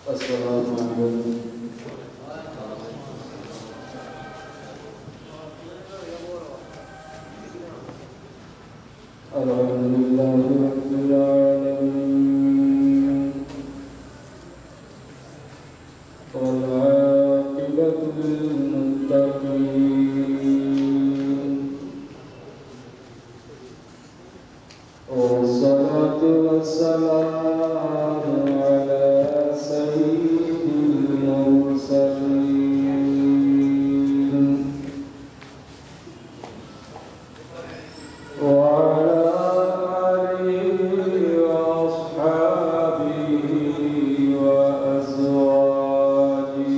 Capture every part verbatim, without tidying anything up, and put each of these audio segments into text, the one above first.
السلام عليكم. الحمد لله رب العالمين. والعاقبة للمتقين. والصلاة والسلام على سيد المرسلين وعلى آله وأصحابه وأزواجه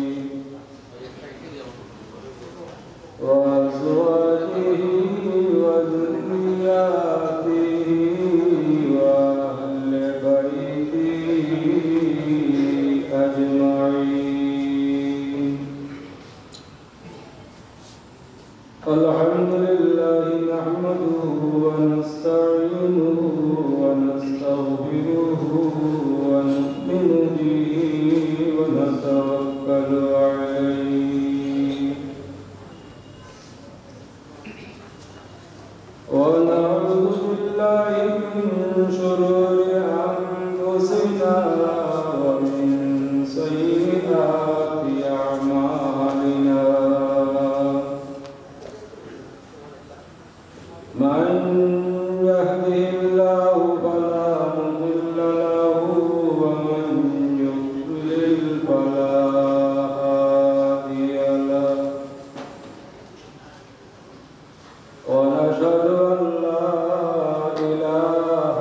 وأزواجه وذرياته وأهل بيته أجمعين. الحمد لله نحمده ونستعينه ونستغفره ونؤمن به ونتوكل عليه ونعوذ بالله من شرور أنفسنا ومن سيئات أعمالنا. من يهده الله فلا مضل له ومن يضلل فلا هادي له. ونشهد أن لا إله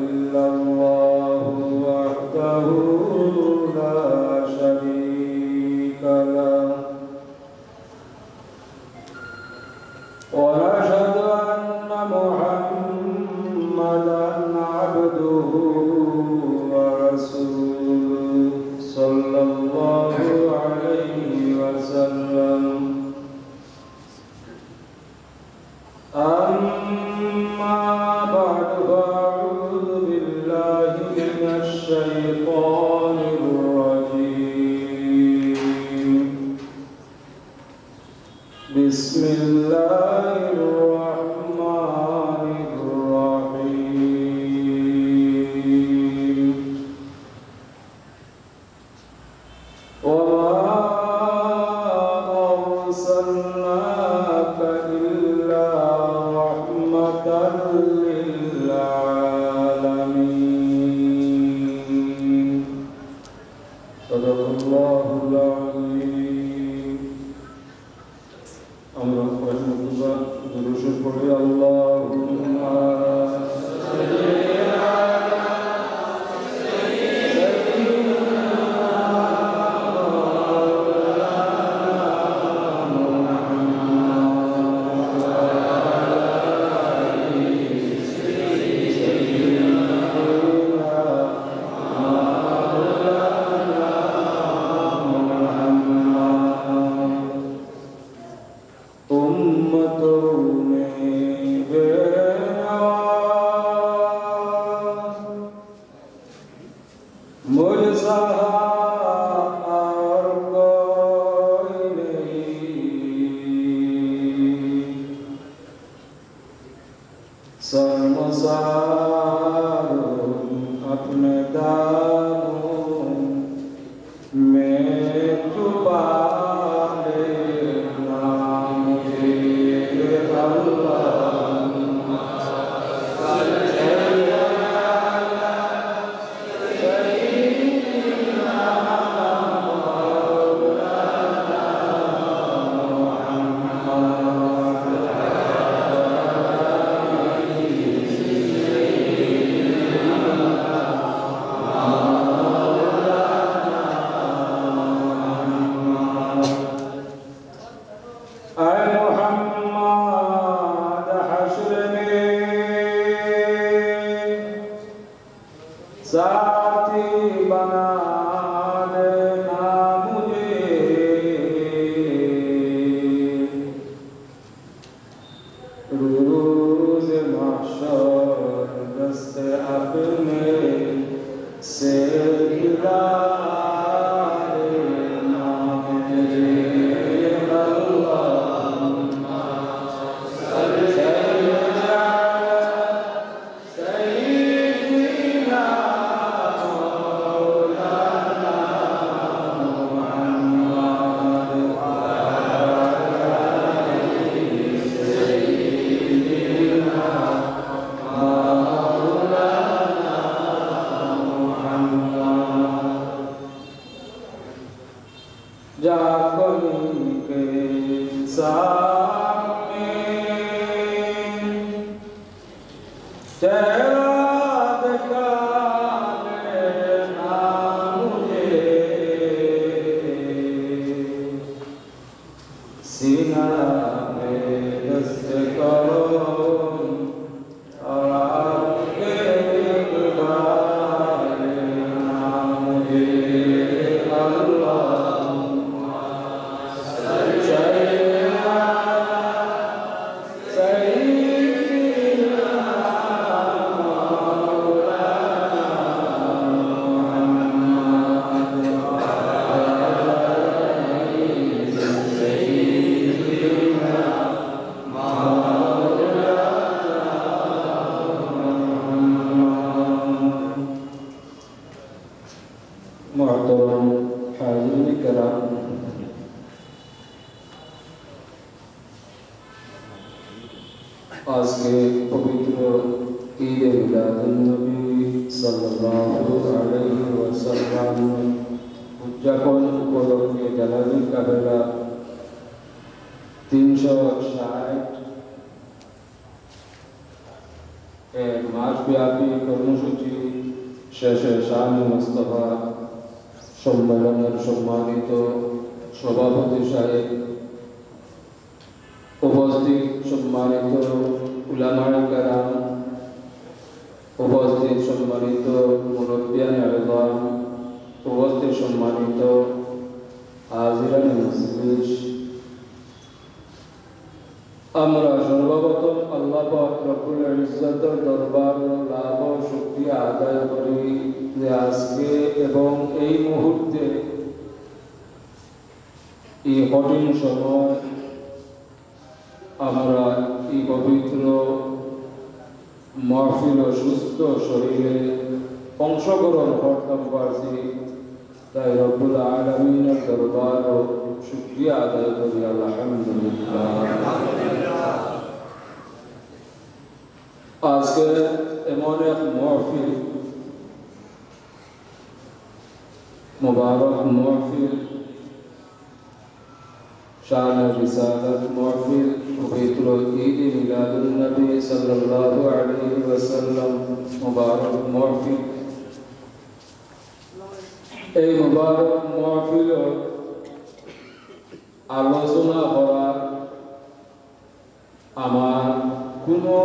إلا الله وحده لا شريك له. ونشهد أن محمدا عبده ورسوله صلى الله عليه وسلم. أما بعد، فأعوذ بالله من الشيطان الرجيم. بسم الله الرحمن الرحيم. وما أرسلناك إلا رحمة للعالمين. صدق الله العظيم. আমরা কয়েক মর্তবা দুরূদ শরীফ পড়ি, আল্লাহুম্মা امتوں میں بے نوا مجھ سا اور کوئی نہیں۔ سرمسار اپنے داموں میں چھپا لینا مجھے، اللہ۔ اے محمد، حشر میں ساتھی بنا لینا مجھے۔ روز محشر دست اپنے سے گرا আজকে পবিত্র ঈদে মিলাদুন নবী সাল্লাল্লাহু আলাইহি ওয়াসাল্লাম উদযাপন উপলক্ষে জানাবি কাফেলা তিনশো ষাট এর মাসব্যাপী কর্মসূচি শেষে শানে মোস্তফা সম্মেলনের সম্মানিত সভাপতি সাহেব, উপস্থিত সম্মানিত উলামায়ে কেরাম, উপস্থিত সম্মানিত মুরব্বিয়ানে আযম, উপস্থিত সম্মানিত হাজিরানে মজলিস, আমরা সর্বপ্রথম আল্লাহ পাক রব্বুল ইজ্জতের দরবারো লাখো শুকরিয়া আদায় করি যে আজকে এবং এই মুহূর্তে, এই কঠিন সময়, আমরা এই পবিত্র মাহফিলো সুস্থ শরীরে অংশগ্রহণ করতাম পারছি, তাই রব্বুল আলামিনের দরবারো শুকরিয়া আদায় করি, আলহামদুলিল্লাহ। আজকে এমন এক মাহফিল, মোবারক মাহফিল, শানে রিসালাত মাহফিল, পবিত্র ঈদে মিলাদুন নবী সাল্লাল্লাহু আলাইহি ওয়াসাল্লাম মোবারক মাহফিল। এই মোবারক মাহফিলো আলোচনা করার আমার কোনো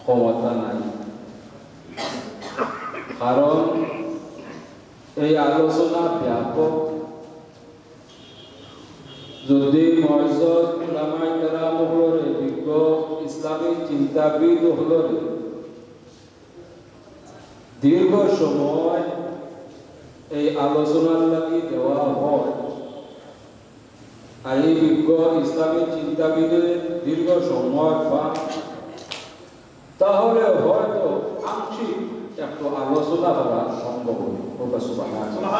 ক্ষমতা নাই, কারণ এই আলোচনা ব্যাপক। যদি মুআজ্জাজ উলামায়ে কেরাম অকলরে, বিজ্ঞ ইসলামী চিন্তাবিদ অকলরে দীর্ঘ সময় এই আলোচনার লাগি দেওয়া হয়, আর এই বিজ্ঞ ইসলামী চিন্তাবিদে দীর্ঘ সময় পান, তাহলে হয়তো আংশিক একটু আলোচনা করা সম্ভব হবে। বলবা সুবহানাল্লাহ।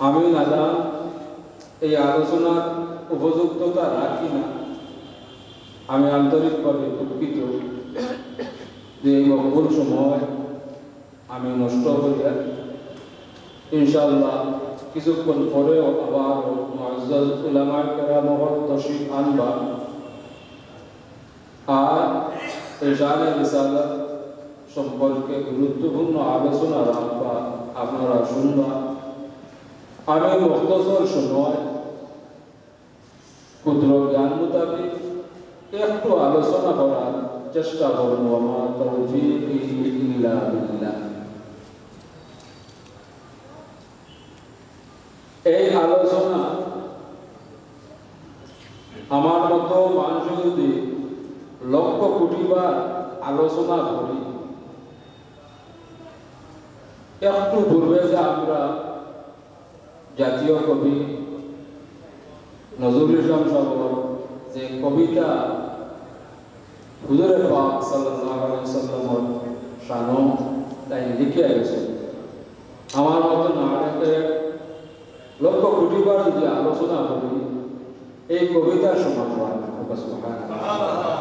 আমি নাদান, এই আলোচনার উপযুক্ততা রাখি না। আমি আন্তরিকভাবে দুঃখিত যে এই মকবুল সময় আমি নষ্ট করিয়া। ইনশাআল্লাহ, কিছুক্ষণ পরেও আবার মুআজ্জাজ উলামায়ে কেরাম অকল তশরিফ আনবা। আর এই শানে রিসালাত সম্পর্কে গুরুত্বপূর্ণ আলোচনা রাখবা, আপনারা শুনবা। আমি মুখতসর সময় ক্ষুদ্র জ্ঞান মোতাবেক একটু আলোচনা করার চেষ্টা করব। ওয়া মা তৌফিকি ইল্লা বিল্লাহ। এই আলোচনা আমার মতো মানুষ যদি লক্ষ কোটি বার আলোচনা করি, একটু পূর্বে যে আমরা জাতীয় কবি নজরুল ইসলাম সাহেবর যে কবিতা হুজুরে পাক সাল্লাল্লাহু আলাইহি ওয়াসাল্লামর শানো তাইন লিখিয়া গেছইন, আমার মতো না লেখে লক্ষ কোটি বার যদি আলোচনা করি, এই কবিতার সমান হয় না। সুবহানাল্লাহ।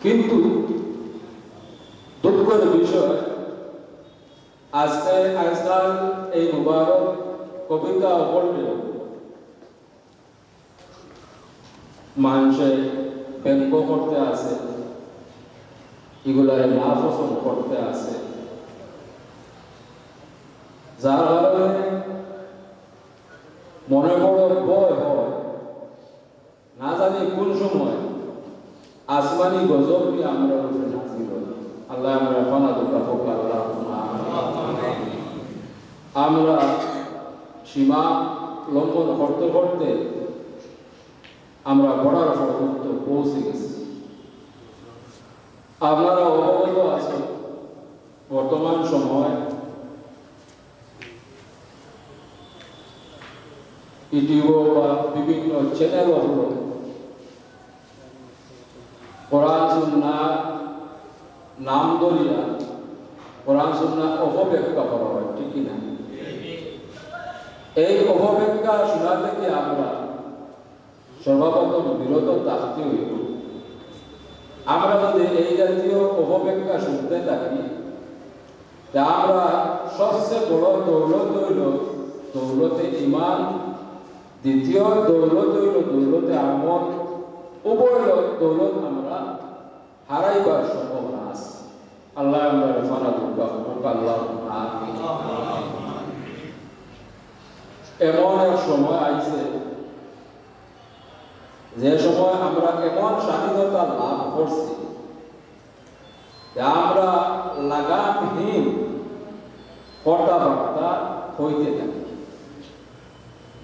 কিন্তু দুঃখের বিষয়, আজকে, আজকাল এই মুবারক কবিতা অকলরে মানষে ব্যঙ্গ করতে আছে, ইগুলারে নাপছন্দ করতে আছে, যার কারণে মনে বড় ভয় হয়, না জানি কোন সময় আসমানি গজব নিয়া আমরার উপরে নাজিল হয়। আল্লাহ আমরারে পানা দেউক্কা, আল্লাহ। আমরা সীমা লঙ্ঘন করতে করতে আমরা বর্ডার পর্যন্ত পৌঁছে গেছি। আপনারা অবগত আছেন, বর্তমান সময় ইউটিউব বা বিভিন্ন চ্যানেল হলো কোরআন সুন্নাহর নাম ধরিয়া কোরআন সুন্নাহ অপব্যাখ্যা করা হয়, ঠিক কি না? এই অপব্যাখ্যা শোনা থেকে আমরা সর্বপ্রথম বিরত থাকতে হইব। আমরা যদি এই জাতীয় অপব্যাখ্যা শুনতে থাকি, তে আমরা সবচেয়ে বড় দৌলত হইল দৌলতে ইমান, দ্বিতীয় দৌলত হইল দৌলতে আমল। উভয় ল-, দৌলত আমরা হারাইবার সম্ভাবনা আছে। আল্লাহ আমরা হেফাজত করুক, আল্লাহ আমিন। এমন এক সময় আইছে, যে সময় আমরা এমন স্বাধীনতা লাভ করছি, যে আমরা লাগামহীন কথাবার্তা কইতে থাকি।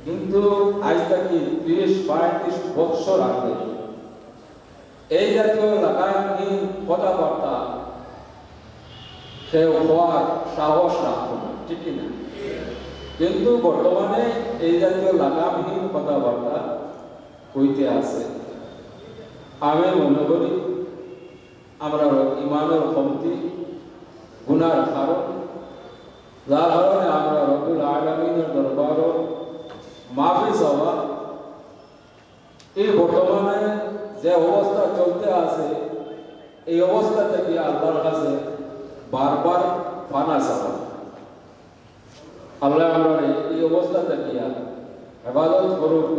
কিন্তু আজ থাকি ত্রিশ পঁয়ত্রিশ বৎসর আগে এই জাতীয় লাগামহীন কথাবার্তা কেউ কওয়ার সাহস রাখতো না, ঠিক কি না? কিন্তু বর্তমানে এই জাতীয় লাগামহীন কথাবার্তা কইতে আছে। আমি মনে করি আমরা ইমানের কমতি, গুনার কারণ, যার কারণে আমরা রব্বুল আলামিনের দরবারো মাফি চাওয়া, এই বর্তমানে যে অবস্থা চলতে আছে, এই অবস্থা থাকি আল্লাহর কাছে বারবার পানা চাওয়া। আল্লাহ আমরারে এই অবস্থা থাকি হেফাজত করুক,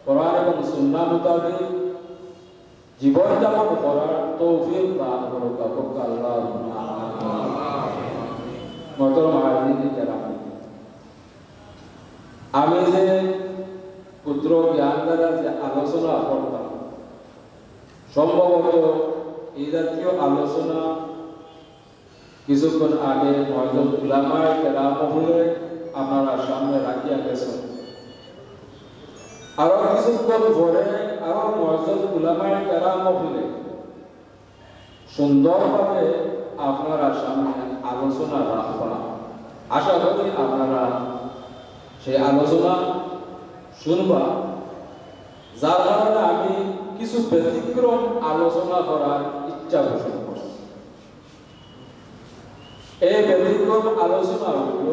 কোরআন এবং সুন্নাহ মোতাবেক জীবনযাপন করার তৌফিক দান করুক, করুক আল্লাহ। মহতরম হাজিরিন কেরাম, আমি যে ক্ষুদ্র জ্ঞান দ্বারা যে আলোচনা করতাম, সম্ভবত এই জাতীয় আলোচনা কিছুক্ষণ আগে মুআজ্জাজ উলামায়ে কেরাম মহলে আপনারা সামনে রাখিয়া গেছেন। আরো কিছুক্ষণ পরে আরো মুআজ্জাজ উলামায়ে কেরাম মহলে সুন্দরভাবে আপনারা সামনে আলোচনা রাখবা। আশা করি আপনারা সেই আলোচনা শুনবা, যার কারণে আমি কিছু ব্যতিক্রম আলোচনা করার ইচ্ছা পোষণ করছি। এই ব্যতিক্রম আলোচনা হইল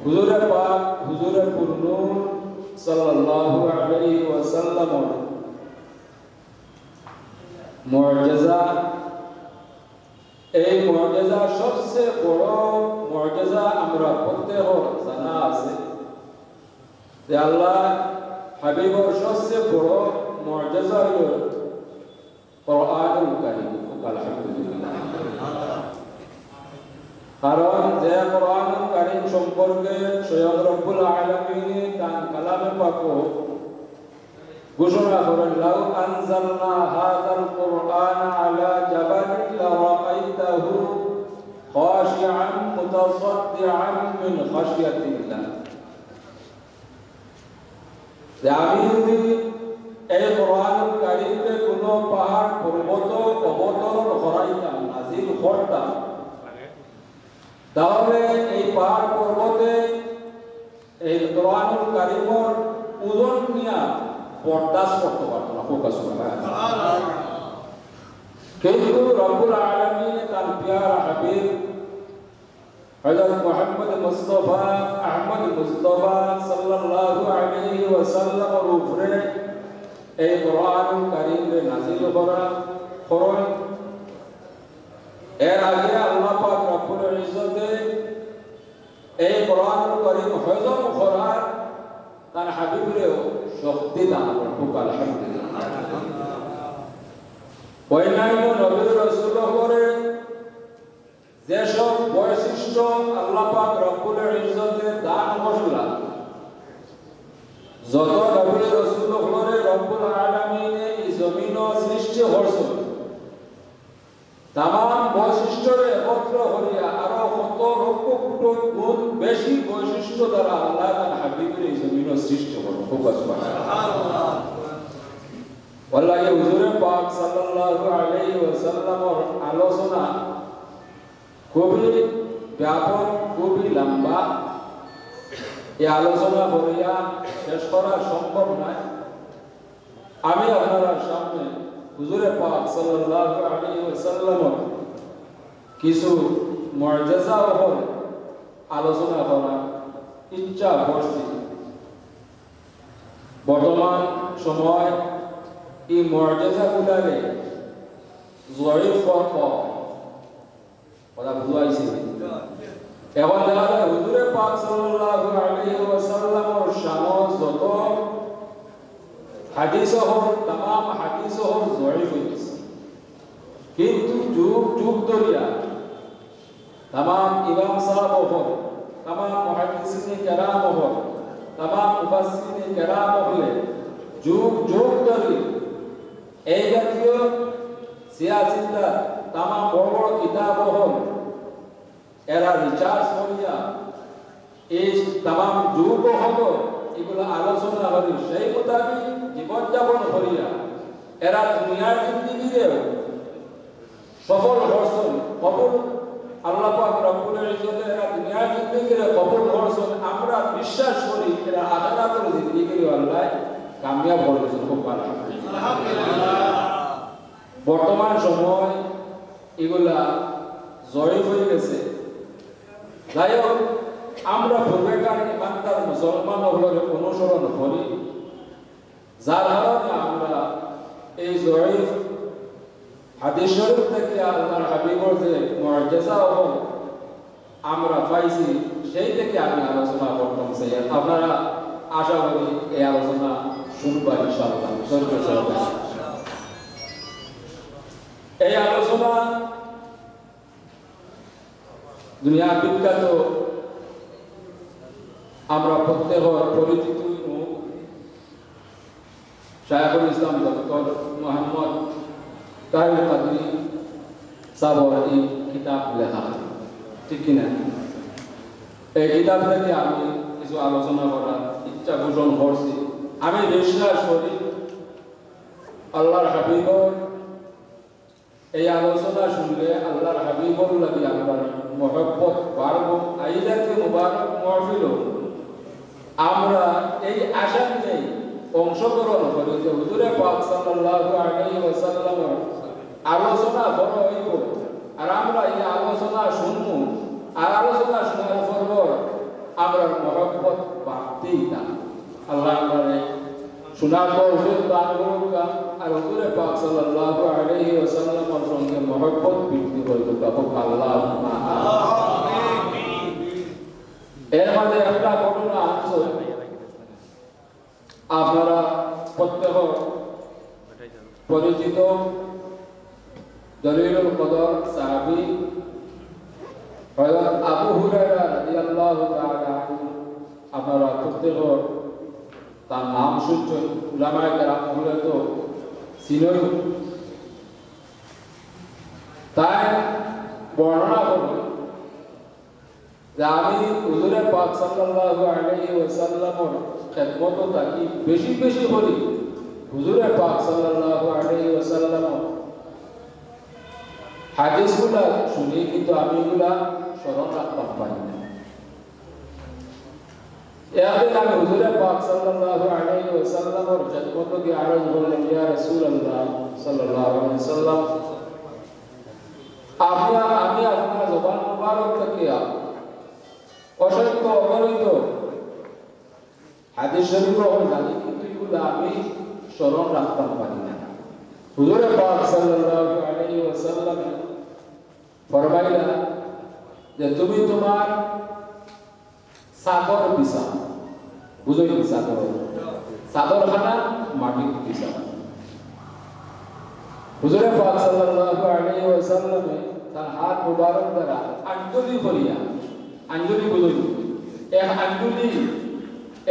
হুজুরে পাক, হুজুরে পুরনূর সাল্লাল্লাহু আলাইহি ওয়াসাল্লামর মুজিজা। এই মুজিজা সবচেয়ে বড় মুজিজা আমরা প্রত্যেকর জানা আছে যে আল্লাহ হাবিবর সবচেয়ে বড় মুজিজা হইল কোরআনুল কারীম। আলহামদুলিল্লাহ। কারণ যে কোরআনুল কারীম সম্পর্কে স্বয়ং রব্বুল আলামিন তান কালামে পাকো ঘোষণা করেন, "লাউ আনজালনা হাযাল কুরআনা আলা জাবালিন লারাআইতাহু খাশিআন মুতাসাদ্দিআন মিন খাশিয়াতিল্লাহ।" যে আমি যদি এই কোরআনুল কারীমকে কোনো পাহাড় পর্বত অবতরণ করাইতাম, নাজিল করতাম, তাহলে এই পাহাড় পর্বতে এই কোরআনুল কারীমর ওজন নিয়া বরদাস্ত করতে পারতো না। ফোকাস। কিন্তু রব্বুল আলামিন তান পিয়ারা হাবিব হযরত মুহাম্মদ মুস্তফা, আহমদ মুস্তফা সাল্লাল্লাহু আলাইহি ওয়াসাল্লামর উপরে এই কোরআনুল কারীমরে নাজিল করা, করেন। এর আগে আল্লাহ পাক রব্বুল ইজ্জতে এই কোরআনুল কারীম হজম করার তার হাবিবরেও শক্তি দান করুক, আলহামদুলিল্লাহ। অন্যান্য নবী রাসূল হকলে যেসব বৈশিষ্ট্য আল্লাহ পাক রব্বুল ইজ্জতে দান করলা, যত নবী রাসূল হকলরে রব্বুল আলামিনে এই জমিনো সৃষ্টি করছইন, তামাম বৈশিষ্ট্যরে একত্র করিয়া আরো কত লক্ষ কোটি গুণ বেশি বৈশিষ্ট্য দ্বারা আল্লাহ তার হাবিবরে এই জমিনো সৃষ্টি করলা। খুব সুবহানাল্লাহ। ওয়াল্লাহি হুজুরে পাক সাল্লাল্লাহু আলাইহি ওয়াসাল্লামর আলোচনা খুবই ব্যাপক, খুবই লম্বা। এই আলোচনা করিয়া শেষ করা সম্ভব নয়। আমি আপনারার সামনে হুজুরে পাক সাল্লাল্লাহু আলাইহি ওয়াসাল্লামর কিছু মুজিজা অকল আলোচনা করার ইচ্ছা করছি। বর্তমান সময় এই মুজিজাগুলারে জয়ীফ কওয়া, কথা বুঝাইছে। এখন দেখা যায় হুজুরে পাক সাল্লাল্লাহু আলাইহি ওয়াসাল্লামর শানো যত হাদিস হল, তামাম হাদিস হল জয়ীফ হইছে। কিন্তু যুগ যুগ ধরিয়া তামাম ইমাম সাহেব হল, তামাম মুহাদ্দিসিনে কেরাম হল, তামাম মুফাসসিরিনে কেরাম হলে যুগ যুগ ধরে এই জাতীয় সিয়াসিতা তামাম বড় বড় কিতাব হল, এরা রিসার্চ করিয়া এই তামাম যুগ হল এগুলা আলোচনা করি, সেই মোতাবেক জীবনযাপন করিয়া এরা দুনিয়ার জিন্দেগিরেও সফল করছইন, কবুল, আল্লাহ পাক রব্বুল ইজ্জতে এরা দুনিয়ার জিন্দেগিরে কবুল করছইন। আমরা বিশ্বাস করি এরা আখিরাতের জিন্দেগিরে আল্লাহ কামিয়াব করছইন। খুব ভালো। বর্তমান সময় এগুলা জয়ীফ হয়ে গেছে। যাই হোক, আমরা পূর্বেকার ইমানদার মুসলমান হকলরে অনুসরণ করি, যার কারণে আমরা এই জয়ীফ হাদিস শরীফ থেকে আল্লাহর হাবিবর যে মুজিজা হল আমরা পাইছি, সেই থেকে আমি আলোচনা করতাম চাই। আপনারা আশা করি এই আলোচনা শুনবা ইনশাআল্লাহ। এই আলোচনা দুনিয়া বিখ্যাত আমরা প্রত্যেক পরিচিত মুখ শায়খুল ইসলাম ডক্টর মোহাম্মদ তাহের কাদরি সাহেবর এই কিতাব লেখা, ঠিক কিনা? এই কিতাব থেকে আমি কিছু আলোচনা করার ইচ্ছা পোষণ করছি। আমি বিশ্বাস করি আল্লাহর হাবিবর এই আলোচনা শুনলে আল্লাহর হাবিবর লাগি আমরার মহব্বত বাড়বো। আইজ আজকে মুবারক মাহফিলো আমরা এই আশা নিয়ে অংশগ্রহণ করি যে হুজুরে পাক সাল্লাল্লাহু আলাইহি ওয়াসাল্লামর আলোচনা করা হইব, আর আমরা এই আলোচনা শুনবো, আর আলোচনা শোনার পর পর আমরার মহব্বত বাড়তেই থাকে। আল্লাহ আমরারে শোনার তৌফিক দান করুক, আর হুজুরে পাক সাল্লাল্লাহু আলাইহি ওয়াসাল্লামর সঙ্গে মহব্বত বৃদ্ধি করুক। আল্লাহুম্মা আমিন। এর মাঝে একটা ঘটনা আছে, আপনারা প্রত্যেক পরিচিত জলিলুল কদর সাহাবী হযরত আবু হুরায়রা রাদিয়াল্লাহু তাআলা আনহু, আপনারা প্রত্যেক তার নাম শুনছেন, উলামায়ে কেরাম মহলে তো চিনই। তাই বর্ণনা করবেন যে আমি হুজুরে পাক সাল্লাল্লাহু আলাইহি ওয়াসাল্লামর খেদমত থাকি বেশি বেশি করি, হুজুরে পাক সাল্লাল্লাহু আলাইহি ওয়াসাল্লামর হাদিসগুলা শুনি, কিন্তু আমি এগুলা স্মরণ রাখতাম পারি না। একদিন আমি হুজুরে পাক সাল্লাল্লাহু আলাইহি ওয়াসাল্লামর খেদমত গিয়া আরজ করলাম, ইয়া রাসূলুল্লাহ সাল্লাল্লাহু আলাইহি ওয়াসাল্লাম, আপনি, আমি আপনার জবান মুবারক থাকিয়া অসংখ্য অগণিত হাদিস শরীফ অকল জানি, কিন্তু এগুলা আমি স্মরণ রাখতাম পারি না। হুজুরে পাক সাল্লাল্লাহু আলাইহি ওয়াসাল্লামে ফরমাইলা যে, "তুমি তোমার চাদর বিছাও।" বুঝইন নি চাদর? চাদরখানা মাটিত বিছাও। হুজুরে পাক সাল্লাল্লাহু আলাইহি ওয়াসাল্লামে তার হাত মুবারক দ্বারা আঞ্জলি করিয়া, আঞ্জলি বুঝইন নি, এক আঞ্জলি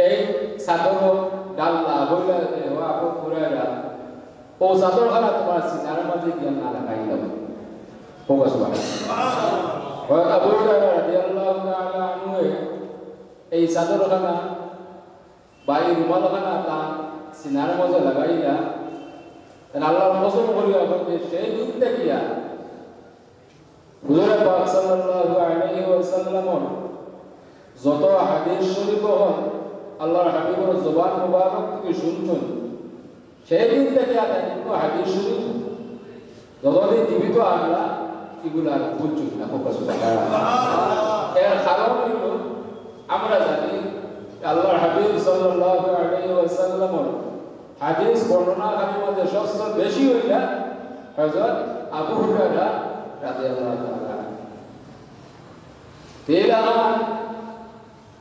এই চাদর ডাল্লা হইলা, হওয়া আপন ঘুরাইলা, ও চাদরখানা তোমার সিনার মাঝে গিয়া না লাগাইলাও। হোক সুবহানাল্লাহ। হযরত আবু হুরায়রা রাদিয়াল্লাহু তাআলা আনহু এই চাদরখানা বা এই রুমালখানা তার সিনার মাঝে লাগাইলা। তাহলে আল্লাহর কসম করিয়া বলতে, সেই দিন থাকিয়া হুজুরে পাক সাল্লাল্লাহু আলাইহি ওয়াসাল্লামর যত হাদিস শরীফ হন, আল্লাহর হাবিবর জবান মুবারক থেকে শুনছেন, সেই দিন থেকে আর তাই কোনো হাদিস শরীফ যতদিন জীবিত আল্লাহ এগুলা আর বুঝছেন না। হোক সুবহানাল্লাহ। এর কারণ হইল, আমরা জানি আল্লাহর হাবিব সাল্লাল্লাহু আলাইহি ওয়াসাল্লামর হাদিস বর্ণনাকারীর মধ্যে সবচেয়ে বেশি অইলা হযরত আবু হুরায়রা রাদিয়াল্লাহু তাআলা আনহু। তিন আমার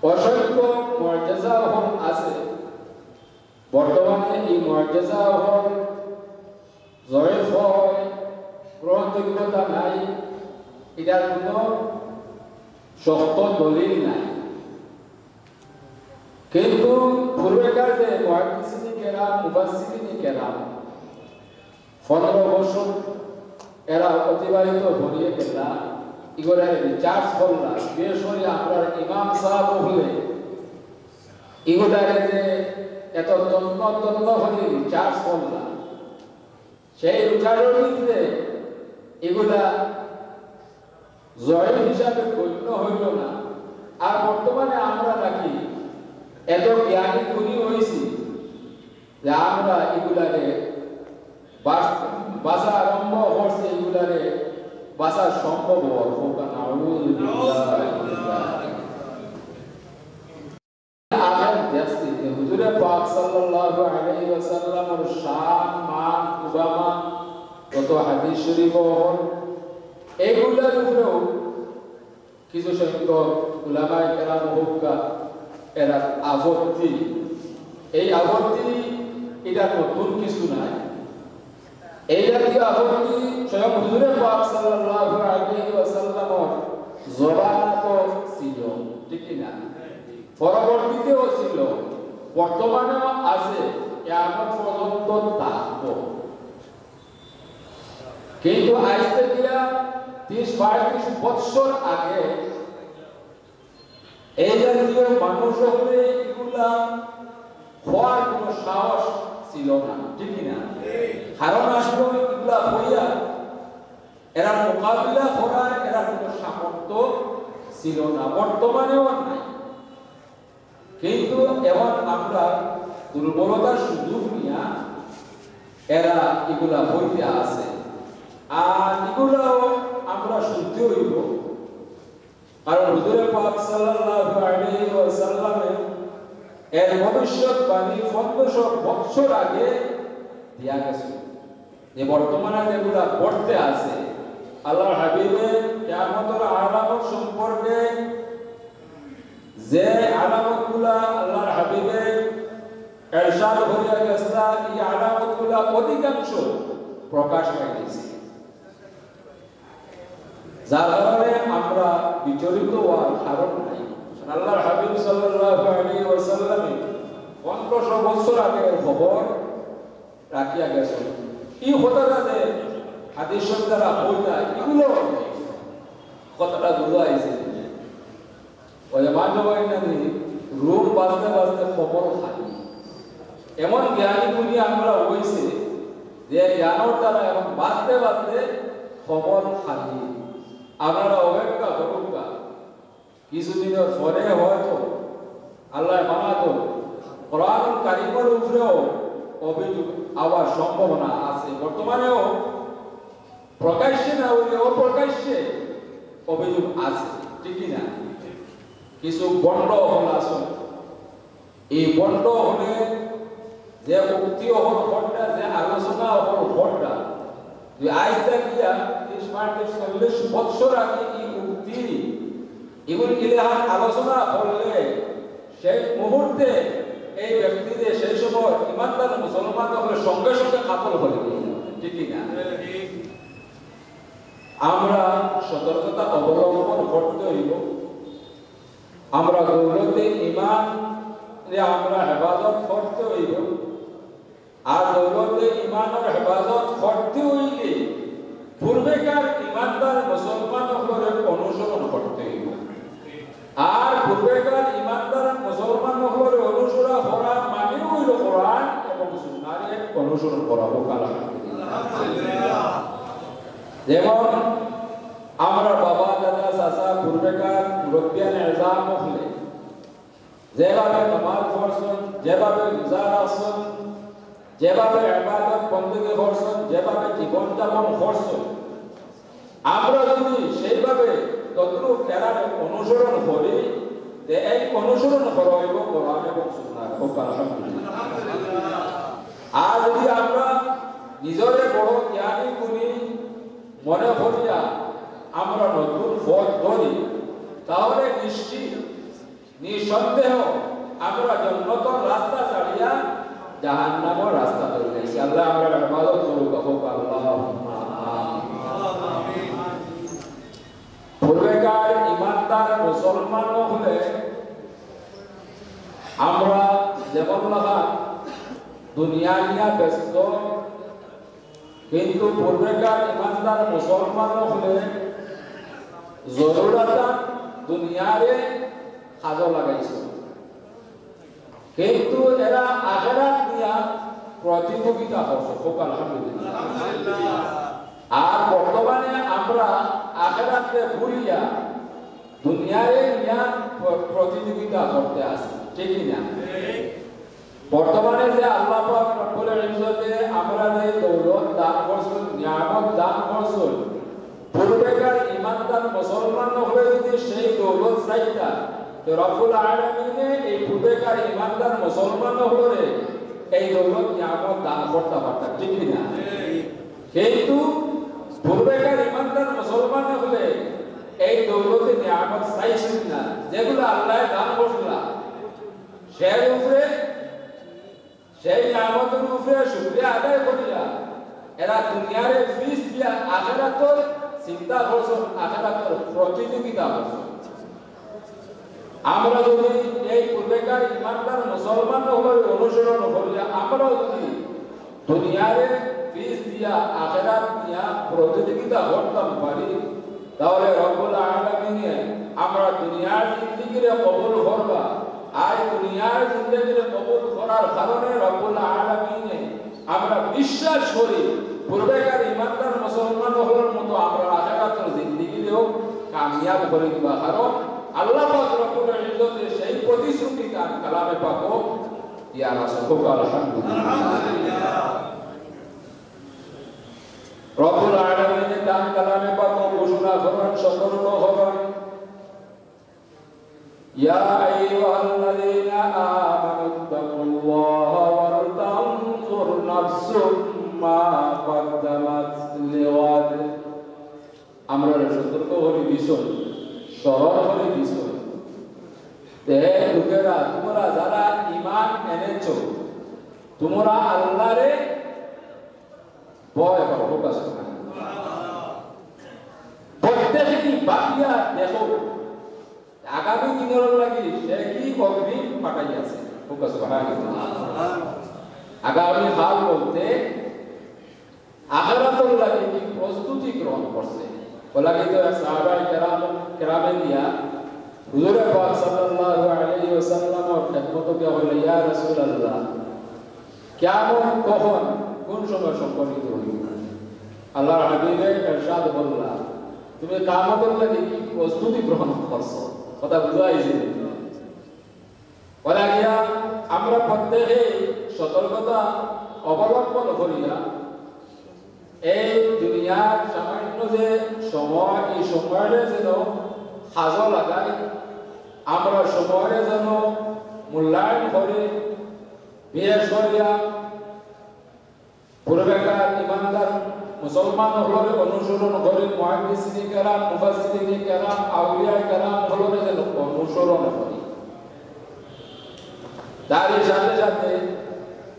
অসংখ্য মুজিজা অকল আছে। বর্তমানে এই মুজিজা অকল জয়ীফ অয়, গ্রহণযোগ্যতা নাই, ইটার কোনো শক্ত দলিল নাই। কিন্তু পূর্বেকার যে মুহাদ্দিসিনে কেরাম, মুফাসসিরিনে কেরাম, পনেরো বছর এরা অতিবাহিত করিয়া গেলা, ইগুলারে রিসার্চ করলা, বিশেষ করি আমরার ইমাম সাহেব অকলে ইগুলারে যে এত তন্ন তন্ন করি রিসার্চ করলা, সেই রিসার্চর ভিতরে ইগুলা জয়ীফ হিসাবে গণ্য অইল না। আর বর্তমানে আমরা নাকি এত জ্ঞানী গুণী অইছি যে আমরা ইগুলারে বাস-, বাছা আরম্ভ করছি, ইগুলারে বাছা সম্ভব অর। নাউযুবিল্লাহ। আগে দেখছি যে হুজুরে পাক সাল্লাল্লাহু আলাইহি ওয়াসাল্লামর শান, মান, উবামান, যত হাদিস শরীফ অকল, এগুলার উপরেও কিছু সংখ্যক উলামায়ে কেরাম অকল এরার আপত্তি। এই আপত্তি ইটা নতুন কিছু নায়। এই জাতীয় আপত্তি স্বয়ং হুজুরে পাক সাল্লাল্লাহু আলাইহি ওয়াসাল্লামর জমানাত ছিল, ঠিক কি না? পরবর্তীতেও ছিল, বর্তমানেও আছে, কিয়ামত পর্যন্ত থাকবো। কিন্তু আইজ থাকিয়া ত্রিশ পঁয়ত্রিশ বৎসর আগে এই জাতীয় মানুষ অকলে ইগুলা কওয়ার কোনো সাহস ছিল না, ঠিক কি না? কারণ আসলে ইগুলা কইয়া এরার মোকাবিলা করার এরার কোনো সামর্থ্য ছিল না, বর্তমানেও নাই। কিন্তু এখন আমরা দুর্বলতার সুযোগ নিয়া এরা ইগুলা কইতে আছে, আর ইগুলাও আমরা শুনতে অইব। কারণ হুজুরে পাক সাল্লাল্লাহু আলাইহি ওয়াসাল্লামে এর ভবিষ্যৎবাণী পনেরোশো বৎসর আগে দিয়া গেছে, যে বর্তমানে যেগুলা ঘটতে আছে, আল্লাহর হাবিবে কিয়ামতের আলামত সম্পর্কে যে আলামতগুলা আল্লাহর হাবিবে ইরশাদ করিয়া গেছলা, এই আলামতগুলা অধিকাংশ প্রকাশ পাই গেছে। যার কারণে আমরা বিচলিত অওয়ার কারণ নাই। আল্লাহর হাবিব সাল্লাল্লাহু আলাইহি ওয়াসাল্লামে পনেরোশো বছর আগের খবর রাখিয়া গেছইন। এই কথাটা যে হাদিস শরীফ দ্বারা অইতা, ইগুলা কথাটা বুঝা আইছে। ওই মানব রুম বাঁচতে বাঁচতে কবর খালি। এমন জ্ঞানী গুণী আমরা অইছে যে জ্ঞানর দ্বারা এখন বাঁচতে বাঁচতে কবর খালি। আপনারা অপেক্ষা করুক্কা, কিছুদিনর পরে হয়তো আল্লাহ বানাতো কোরআনুল কারীমর উপরেও অভিযোগ আওয়ার সম্ভাবনা আছে। বর্তমানেও প্রকাশ্যে না অইলে অপ্রকাশ্যে অভিযোগ আছে, ঠিক কি না? কিছু ভণ্ড অকল আছে, এই ভণ্ড অকলে যে উক্তি অকল করতা, যে আলোচনা অকল করতা, যে আইজ থাকিয়া ত্রিশ পঁয়ত্রিশ চল্লিশ বৎসর আগে এই উক্তি, ইগুন ইলাহান আলোচনা করলে সেই মুহূর্তে এই ব্যক্তি যে সেই সময় ইমানদার মুসলমান অকলে সঙ্গে সঙ্গে কাতল করি দিল, ঠিক কি না? আমরা সতর্কতা অবলম্বন করতে অইব। আমরা দৌলতে ইমানরে আমরা হেফাজত করতে অইব। আর দৌলতে ইমানর হেফাজত করতে অইলে পূর্বেকার ইমানদার মুসলমান অকলরে অনুসরণ করতে অইব। আর পূর্বেকার ইমানদার মুসলমান অকলরে অনুসরণ করা মানে অইল কোরআন এবং সুন্নাহরে অনুসরণ করা। বলুক্কা আলহামদুলিল্লাহ। যেমন আমরা বাবা, দাদা, চাচা, পূর্বেকার মুরব্বিয়ান এজাম অকলে যেভাবে নামাজ পড়ছইন, যেভাবে রোজা রাখছইন, যেভাবে ইবাদত বন্দেগী করছইন, যেভাবে জীবনযাপন করছইন, আমরা যদি সেইভাবে তদ্রূপ এরারে অনুসরণ করি, তে এই অনুসরণ করা অইবো কোরআন এবং সুন্নাহর। কউক্কা আলহামদুলিল্লাহ। আর যদি আমরা নিজরে বড় জ্ঞানী গুণী মনে করিয়া আমরা নতুন পথ ধরি, তাহলে নিশ্চিত, নিঃসন্দেহ আমরা জন্নতর রাস্তা ছাড়িয়া জাহান্নামর রাস্তা ধরিলাইছি। আল্লায় আমরার হেফাজত করউক্কা, কউক্কা আল্লাহুম্মা আমিন। পূর্বেকার ইমানদার মুসলমান অকলে আমরা যেমন লাখান দুনিয়া নিয়া ব্যস্ত, কিন্তু পূর্বেকার ইমানদার মুসলমান অকলে জরুরাতান দুনিয়ারে কাজো লাগাইছে। কিন্তু এরা আখেরাত নিয়া প্রতিযোগিতা করছে। কউক্কা আলহামদুলিল্লাহ। আর বর্তমানে আমরা আখেরাতরে ভুলিয়া দুনিয়ারে নিয়া প্র-, প্রতিযোগিতা করতে আছি, ঠিক কি না? বর্তমানে যে আল্লাহ পাক রব্বুল ইজ্জতে আমরারে দৌলত দান করছইন, নিয়ামত দান করছইন, পূর্বেকার ইমানদার মুসলমান অকলে যদি সেই দৌলত চাইতা, তে রব্বুল আলামিনে এই পূর্বেকার ইমানদার মুসলমান অকলরে এই দৌলত নিয়ামত দান করতা পারতা, ঠিক কি না? কিন্তু পূর্বেকার ইমানদার মুসলমান অকলে এই দৌলতে নিয়ামত চাইছইন না, যেগুলা আল্লায় দান করছলা, সেই উপরে, সেই নিয়ামতর উপরে শুকরিয়া আদায় করিয়া এরা দুনিয়ারে ফিস দিয়া আখেরাতর চিন্তা করছইন, আখেরাতর প্রতিযোগিতা করছইন। আমরা যদি এই পূর্বেকার ইমানদার মুসলমান অকলর অনুসরণ করিয়া আমরাও যদি দুনিয়ারে ফিস দিয়া আখেরাত নিয়া প্রতিযোগিতা করতাম পারি, তাহলে রব্বুল আলামিনে আমরা দুনিয়ার জিন্দেগিরে কবুল করবা। আর দুনিয়ার জিন্দেগিরে কবুল করার কারণে রব্বুল আলামিনে আমরা বিশ্বাস করি, পূর্বেকার ইমানদার মুসলমান অকলর মতো আমরা আখেরাতর জিন্দেগিরেও কামিয়াব করি দিবা। কারণ আল্লাহ পাক রব্বুল ইজ্জতে সেই প্রতিশ্রুতি তান কালামে পাকো দিয়া রাসূল। কউক্কা আলহামদুলিল্লাহ। রব্বুল আলামিনে তান কালামে পাকো ঘোষণা করইন, সতর্ক করইন, يا أيها الذين آمنوا اتقوا الله ولتنظر نفس ما قدمت لغد। আমরারে সতর্ক করি দিছইন, স্মরণ করি দিছইন। তে হে লোকেরা, তুমরা যারা ঈমান এনেছো, তুমরা আল্লাহরে ভয় করো। কউক্কা সুবহানাল্লাহ। প্রত্যেকদিন ভাবিয়া দেখো, আগামী দিনর লাগি সে কি অগ্রিম পাঠাইয়াছে। কউক্কা সুবহানাল্লাহ। আগামী কাল বলতে আখেরাতর লাগি কি প্রস্তুতি গ্রহণ করছে। অউ লাগি তো এক সাহাবায়ে কেরাম, কেরামে দিয়া হুজুরে পাক সাল্লাল্লাহু আলাইহি ওয়াসাল্লামর খেদমতো গিয়া কইলা, ইয়া রাসূলুল্লাহ, কিয়ামত কখন, কোন সময় সংঘটিত অইবো? আল্লাহর হাবিবে ইরশাদ করলা, তুমি কিয়ামতর লাগি কি প্রস্তুতি গ্রহণ করছো? কথা বুঝা অইছে? অউ লাগিয়া আমরা প্রত্যেকে সতর্কতা অবলম্বন করিয়া এই দুনিয়ার সামান্য যে সময়, এই সময়রে যেন কাজো লাগাই, আমরা সময়রে যেন মূল্যায়ন করি, বিশেষ করিয়া পূর্বেকার ইমানদার মুসলমান অকলরে অনুসরণ করি, মুহাদ্দিসিনে কেরাম, মুফাসসিরিনে কেরাম, আউলিয়ায়ে কেরাম অকলরে যেন অনুসরণ করি। তারই সাথে সাথে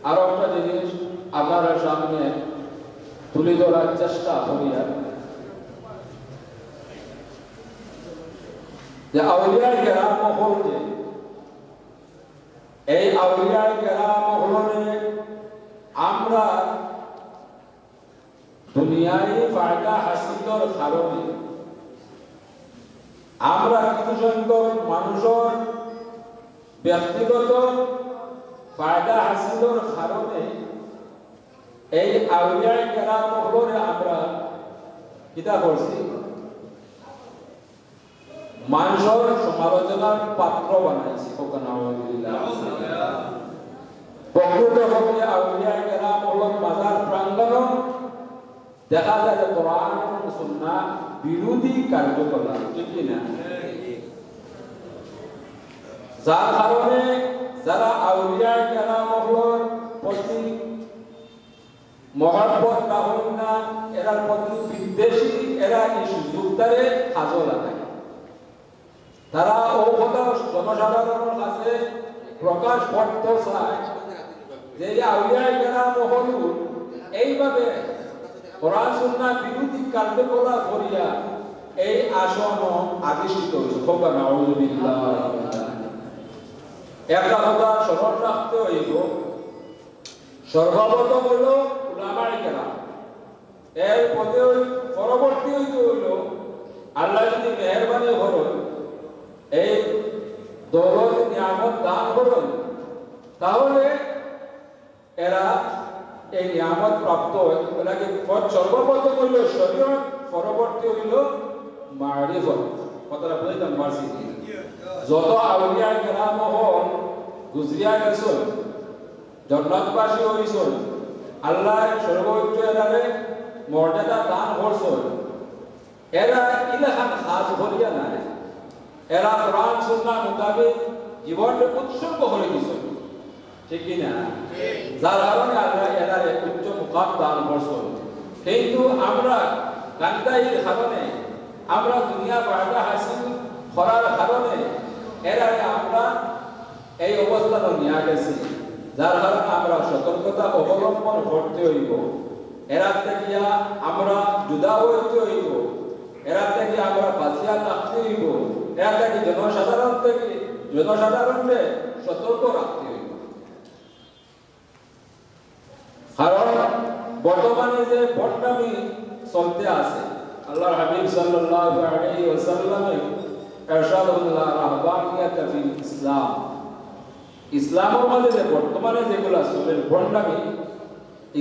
আরো একটা জিনিস আপনারার সামনে তুলি ধরার চেষ্টা করিয়ার, যে আউলিয়ায়ে কেরাম অকল যে এই আউলিয়ায়ে কেরাম অকলরে আমরা দুনিয়ার ফায়দা হাসিলর কারণে, আমরা কিছু সংখ্যক মানুষর ব্যক্তিগত ফায়দা হাসিলর কারণে এই আউলিয়ায়ে কেরাম অকলরে আমরা কিতা করছি? মানষর সমালোচনার পাত্র বানাইছি। কউক্কা নাউজুবিল্লাহ। প্রকৃত পক্ষে আউলিয়ায়ে কেরাম অকলর মাজার প্রাঙ্গণ দেখা যায় যে কোরআন এবং সুন্নাহ বিরোধী কার্যকলাপ, ঠিক কি না? যার কারণে যারা আউলিয়া কেরাম অকলর প্রতি মহব্বত না অইন না, এরার প্রতি বিদ্বেষী, এরা ই সুযোগটারে কাজো লাগায়। তারা অউ কথা জনসাধারণর কাছে প্রকাশ করতো চায় যে এই আউলিয়া কেরাম অকল এইভাবে কোরআন সুন্নাহ বিরোধী কার্যকলাপ করিয়া এই আসন অধিষ্ঠিত অইছে। কউক্কা নাউজুবিল্লাহ। একটা কথা স্মরণ রাখতে অইবো, সর্বপ্রথম অইলো উলামায়ে কেরাম, এর পরে অই-, পরবর্তী অইতে অইলো আল্লায় যদি মেহেরবানি করইন, এই দৌলত নিয়ামত দান করইন, তাহলে এরা এই নিয়ামত প্রাপ্ত অয়। এর আগে পর-, সর্বপ্রথম অইলো শরীয়ত, পরবর্তী অইলো মারিফত। কথাটা বুঝাইতাম পারছি নি? যত আউলিয়া কেরাম অকল গুজরিয়া গেছইন, জন্নতবাসী অইছইন, আল্লায় সর্বোচ্চ এরারে মর্যাদা দান করছইন। এরা ইলাখান কাজ করিয়া নায়, এরা কোরআন সুন্নাহ মোতাবেক জীবনরে উৎসর্গ করি দিছইন, ঠিক কি না? যার কারণে আল্লায় এরারে উচ্চ মুকাম দান করছইন। কিন্তু আমরা গান্দাইর কারণে, আমরা দুনিয়া ফায়দা হাসিল করার কারণে এরারে আমরা এই অবস্থানো নিয়া গেছি, যার কারণে আমরা সতর্কতা অবলম্বন করতে অইবো। এরার থাকিয়া আমরা জুদা অইতে অইবো, এরার থাকিয়া আমরা বাঁচিয়া থাকতে অইবো, এরার থাকি জনসাধারণ থাকি, জনসাধারণরে সতর্ক রাখতে অইবো। কারণ বর্তমানে যে ভণ্ডামি চলতে আছে, আল্লাহর হাবিব সাল্লাল্লাহু আলাইহি ওয়াসাল্লামে ইরশাদ করলা, "লা রাহবানিয়াতা ফিল ইসলাম।" ইসলামর মাঝে যে বর্তমানে যেগুলা চলের ভণ্ডামি,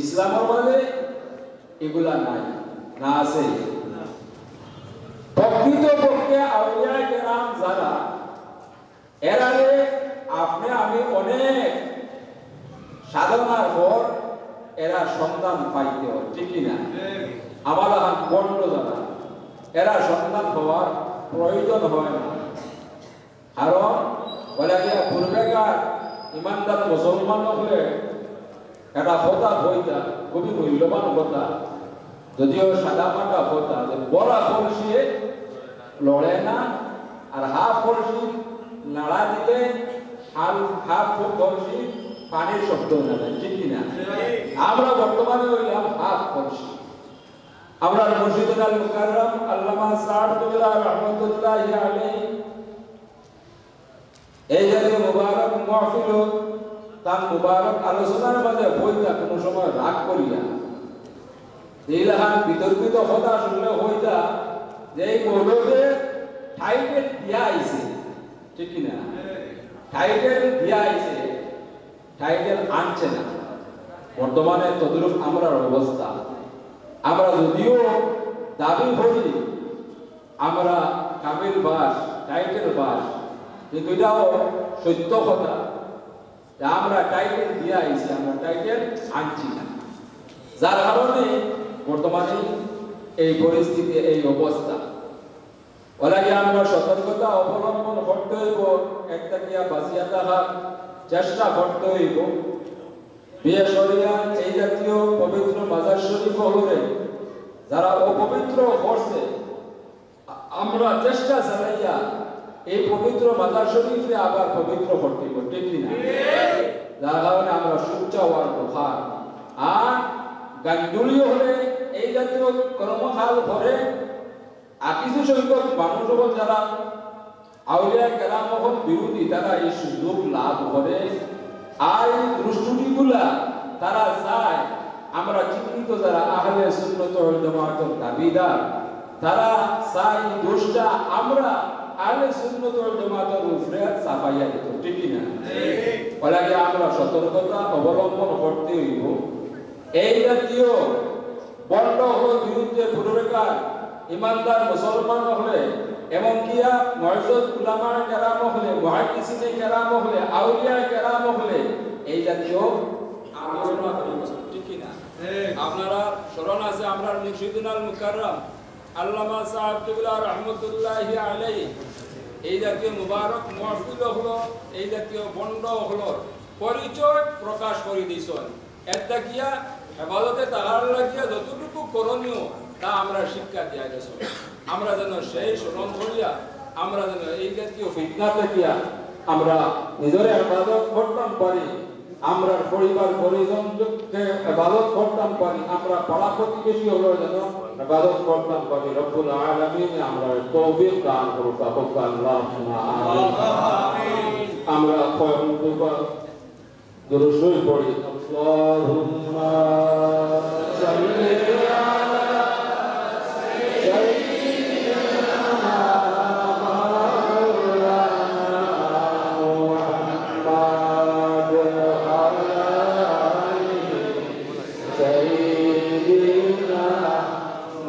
ইসলামর মাঝে এগুলা নাই, না আছে। প্রকৃতপক্ষে আউলিয়া কেরাম যারা, এরারে আপনে আমি অনেক সাধনার পর এরার সন্ধান পাইতে অয়, ঠিক কি না? আমার এখন ভণ্ড যারা, এরার সন্ধান পাওয়ার প্রয়োজন হয় না। কারণ অইলা গিয়া পূর্বেকার ইমানদার মুসলমান অকলে একটা কথা কইতা, খুবই মূল্যবান কথা, যদিও সাদা মাটা কথা, যে ভরা কলসিয়ে লড়ে না, আর হাফ কলসি নাড়া দিলে হাল-, হাফ কলসি পানির শব্দ অয় না, ঠিক কি না? আমরা বর্তমানে অইলাম হাফ কলসি। আমরার মুর্শিদুল মুকাররম আল্লামা সাহেব কিবলা রহমতুল্লাহি আলাইহি এই জাতীয় মুবারক মাহফিল, তান মুবারক আলোচনার মাঝে কইতা কোনো সময় রাগ করিয়া। ইলাখান বিতর্কিত কথা শুনলে কইতা যে এই মৌলভীয়ে টাইটেল দিয়া আইছে, ঠিক কি না? টাইটেল দিয়া আইছে, টাইটেল আনছে না। বর্তমানে তদ্রূপ আমরার অবস্থা। আমরা যদিও দাবি করি আমরা কামিল পাশ, টাইটেল পাশ, কিন্তু ইটাও সত্য কথা যে আমরা টাইটেল দিয়া আইছি, আমরা টাইটেল আনছি না, যার কারণে বর্তমানে এই পরিস্থিতি, এই অবস্থা। অইলা গিয়া আমরা সতর্কতা অবলম্বন করতে অইবো, এর থাকিয়া বাঁচিয়া থাকার চেষ্টা করতে অইবো। বিশেষ করিয়া এই জাতীয় পবিত্র মাজার শরীফ অকলরে যারা অপবিত্র করছে, আমরা চেষ্টা চালাইয়া এই পবিত্র মাজার শরীফরে আবার পবিত্র করতে অইবো, ঠিক কি না? যার কারণে আমরা সোচ্চার অওয়ার দরকার। আর গাইন্দুলি অকলে এই জাতীয় কর্মকাণ্ড করে, আর কিছু সংখ্যক মানুষ অকল যারা আউলিয়া কেরাম অকল বিরোধী, তারা এই সুযোগ লাভ করে। আর এই দুষ্কৃতিগুলা তারা চায় আমরা চিহ্নিত যারা আহলে সুন্নত ওয়াল জামাতর দাবিদার, তারা চায় এই দোষটা আমরা আহলে সুন্নত ওয়াল জামাতর উপরে চাপাইয়া দিত, ঠিক কি না? অইলা গিয়া আমরা সতর্কতা অবলম্বন করতে অইবো। এই জাতীয় ভণ্ড অকলর বিরুদ্ধে পূর্বেকার ইমানদার মুসলমান অকলে, এমনকি মুআজ্জাজ উলামায়ে কেরাম অকলে, মুহাদ্দিসিনে কেরাম অকলে, আউলিয়ায়ে কেরাম অকলে এই জাতীয় আলোচনা করি গেছইন, ঠিক কি না? আপনারার স্মরণ আছে, আমরার মুর্শিদুনাল মুকাররম আল্লামা সাহেব কিবলা রহমতুল্লাহি আলাইহি এই জাতীয় মুবারক মহফিল অকলর, এই জাতীয় বন্ড অকলর পরিচয় প্রকাশ করি দিছইন। এর থাকিয়া হেফাজতে থাকার লাগিয়া যতটুকু করণীয়, তা আমরা শিক্ষা দিয়া গেছইন। আমরা যেন সেই স্মরণ করিয়া, আমরা যেন এই জাতীয় ফিতনা থাকিয়া আমরা নিজরে হেফাজত করতাম পারি, আমরার পরিবার পরিজনকে হেফাজত করতাম পারি, আমরা পাড়া প্রতিবেশী অকলর যেন হেফাজত করতাম পারি। রব্বুল আলামিন আমরারে তৌফিক দান করুক, আল্লাহুম্মা আমিন। আমরা কয়েক দুরূদ শরীফ পড়ি। اللهم صل على سيدنا مولانا محمد وعلى آل سيدنا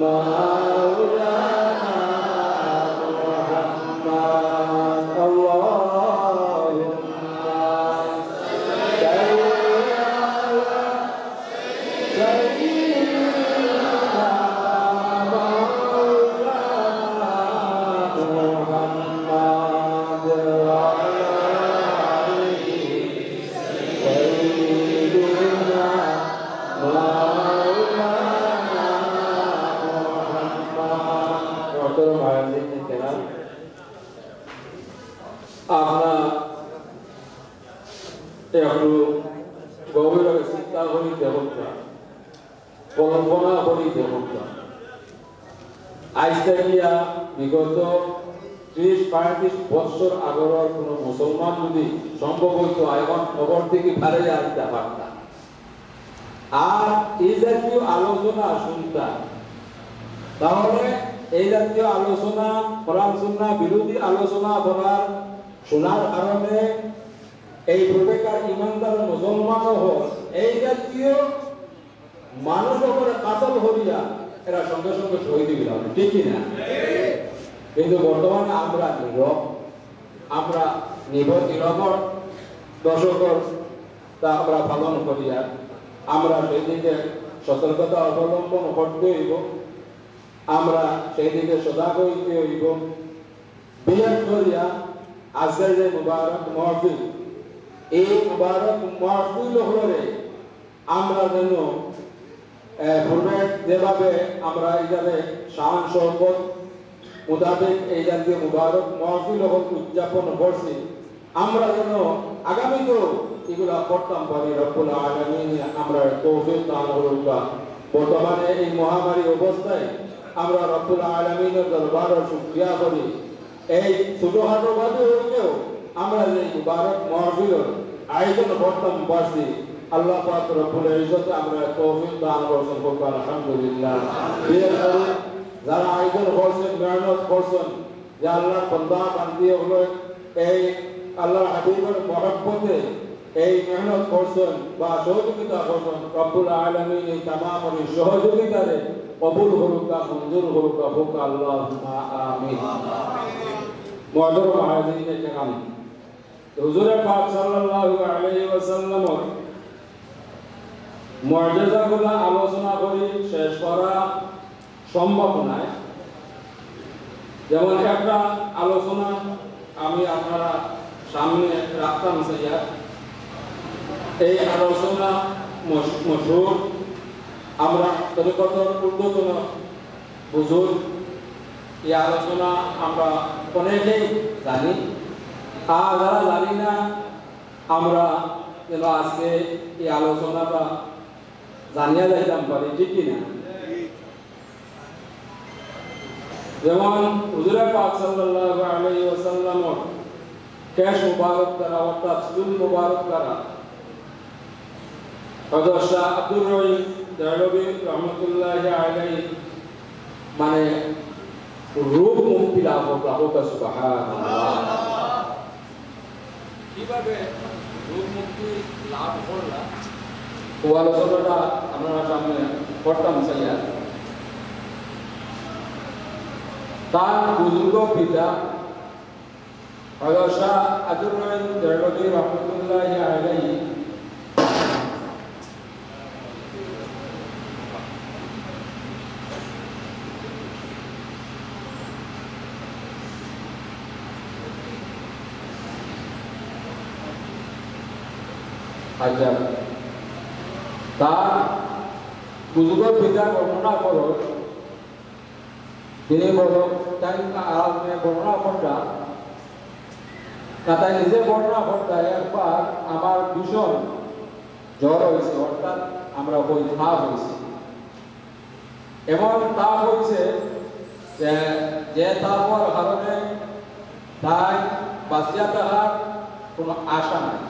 مولانا محمد. اللهم صل على سيدنا مولانا محمد وعلى آل سيدنا مولانا محمد. محترم حاضرین کرام، আপনারা একটু গভীরভাবে চিন্তা করি দেখউক্কা, কল্পনা করি দেখউক্কা। আইজ থাকিয়া বিগত ত্রিশ পঁয়ত্রিশ বছর আগর কোনো মুসলমান যদি সম্ভব অইতো, এখন কবর থাকি বারইয়া আইতা পারতা। আর এই জাতীয় আলোচনা শুনতা, তাহলে এই জাতীয় আলোচনা, কোরআন সুন্নাহ বিরোধী আলোচনা করার, শোনার কারণে এই প্রবেকার ইমানদার মুসলমান অকল এই জাতীয় মানুষ অকলরে কাতল করিয়া এরা সঙ্গে সঙ্গে শহীদ অইলা, ঠিক কি না? কিন্তু বর্তমানে আমরা নীরব, আমরা নিব-, নীরব দর্শকর তা আমরা পালন করিয়া আমরা সেই দিকে সতর্কতা অবলম্বন করতে অইব, আমরা সেই দিকে সজাগ অইতে অইব। বিশেষ করিয়া আজকের যে মুবারক মাহফিল, এই মুবারক মাহফিল অকলরে আমরা যেন, এ, পূর্বে যেভাবে আমরা এইভাবে শান শওকত মোতাবেক এই জাতীয় মুবারক মাহফিল অকল উদযাপন করছি, আমরা যেন আগামীতেও ইগুলা করতাম পারি। রব্বুল আলামিন আমরারে তৌফিক দান করুক্কা। বর্তমানে এই মহামারী অবস্থায় আমরা রব্বুল আলামিনর দরবারো শুকরিয়া করি, এই ছোটখাটো ভাবে অইলেও আমরা যে মুবারক মাহফিলর আয়োজন করতাম পারছি, আল্লাহ পাক রব্বুল ইজ্জতে আমরারে তৌফিক দান করছইন, কউক্কা আলহামদুলিল্লাহ। বিশেষ করি যারা আয়োজন করছইন, মেহনত করছইন, যে আল্লাহর বান্দা বান্দি অকলে এই আল্লাহর হাবিবর মহব্বতে এই মেহনত করছইন বা সহযোগিতা করছইন, রব্বুল আলামিন এই তামাম এই সহযোগিতারে কবুল করুক্কা, মঞ্জুর করুক্কা, কউক্কা আল্লাহুম্মা আমিন। মুহতারাম হাজিরিনে কেরাম, হুজুরে পাক সাল্লাল্লাহু আলাইহি ওয়াসাল্লামর মুজিজাগুলা আলোচনা করি শেষ করা সম্ভব নায়। যেমন একটা আলোচনা আমি আপনারা সামনে রাখতাম চাইয়ার, এই আলোচনা মশ-, মশহুর, আমরা তরিকতর ঊর্ধ্বতন হুজুর, এই আলোচনা আমরা অনেকেই জানি, আর যারা জানি না, আমরা যেন আজকে এই আলোচনাটা জানিয়া যাইতাম পারি, ঠিক কি না? যেমন হুজুরে পাক সাল্লাল্লাহু আলাইহি ওয়াসাল্লামর কেশ মুবারক দ্বারা, অর্থাৎ চুল মুবারক দ্বারা হযরত শাহ আব্দুর রহিম দেহলভী রহমতুল্লাহি আলাইহি মানে রূপ মুক্তি লাভ করতা, কউক্কা সুবহানাল্লাহ। কিভাবে রূপ মুক্তি লাভ করলা? ও আলোচনাটা আপনারা সামনে করতাম চাইয়ার। তার বুজুর্গ পিতা হযরত শাহ আব্দুর রহিম দেহলভী রহমতুল্লাহি আলাইহি আচ্ছা, তার বুজুর্গর পিতা বর্ণনা করো, তিনি বলো, তাই আজ মে বর্ণনা করতা, না তাই নিজে বর্ণনা করতা, একবার আমার ভীষণ জ্বর হয়েছে, অর্থাৎ আমরা কই তাপ হয়েছে। এমন তাপ হয়েছে যে, যে তাপ হওয়ার কারণে তাই বাঁচিয়া থাকার কোনো আশা নাই।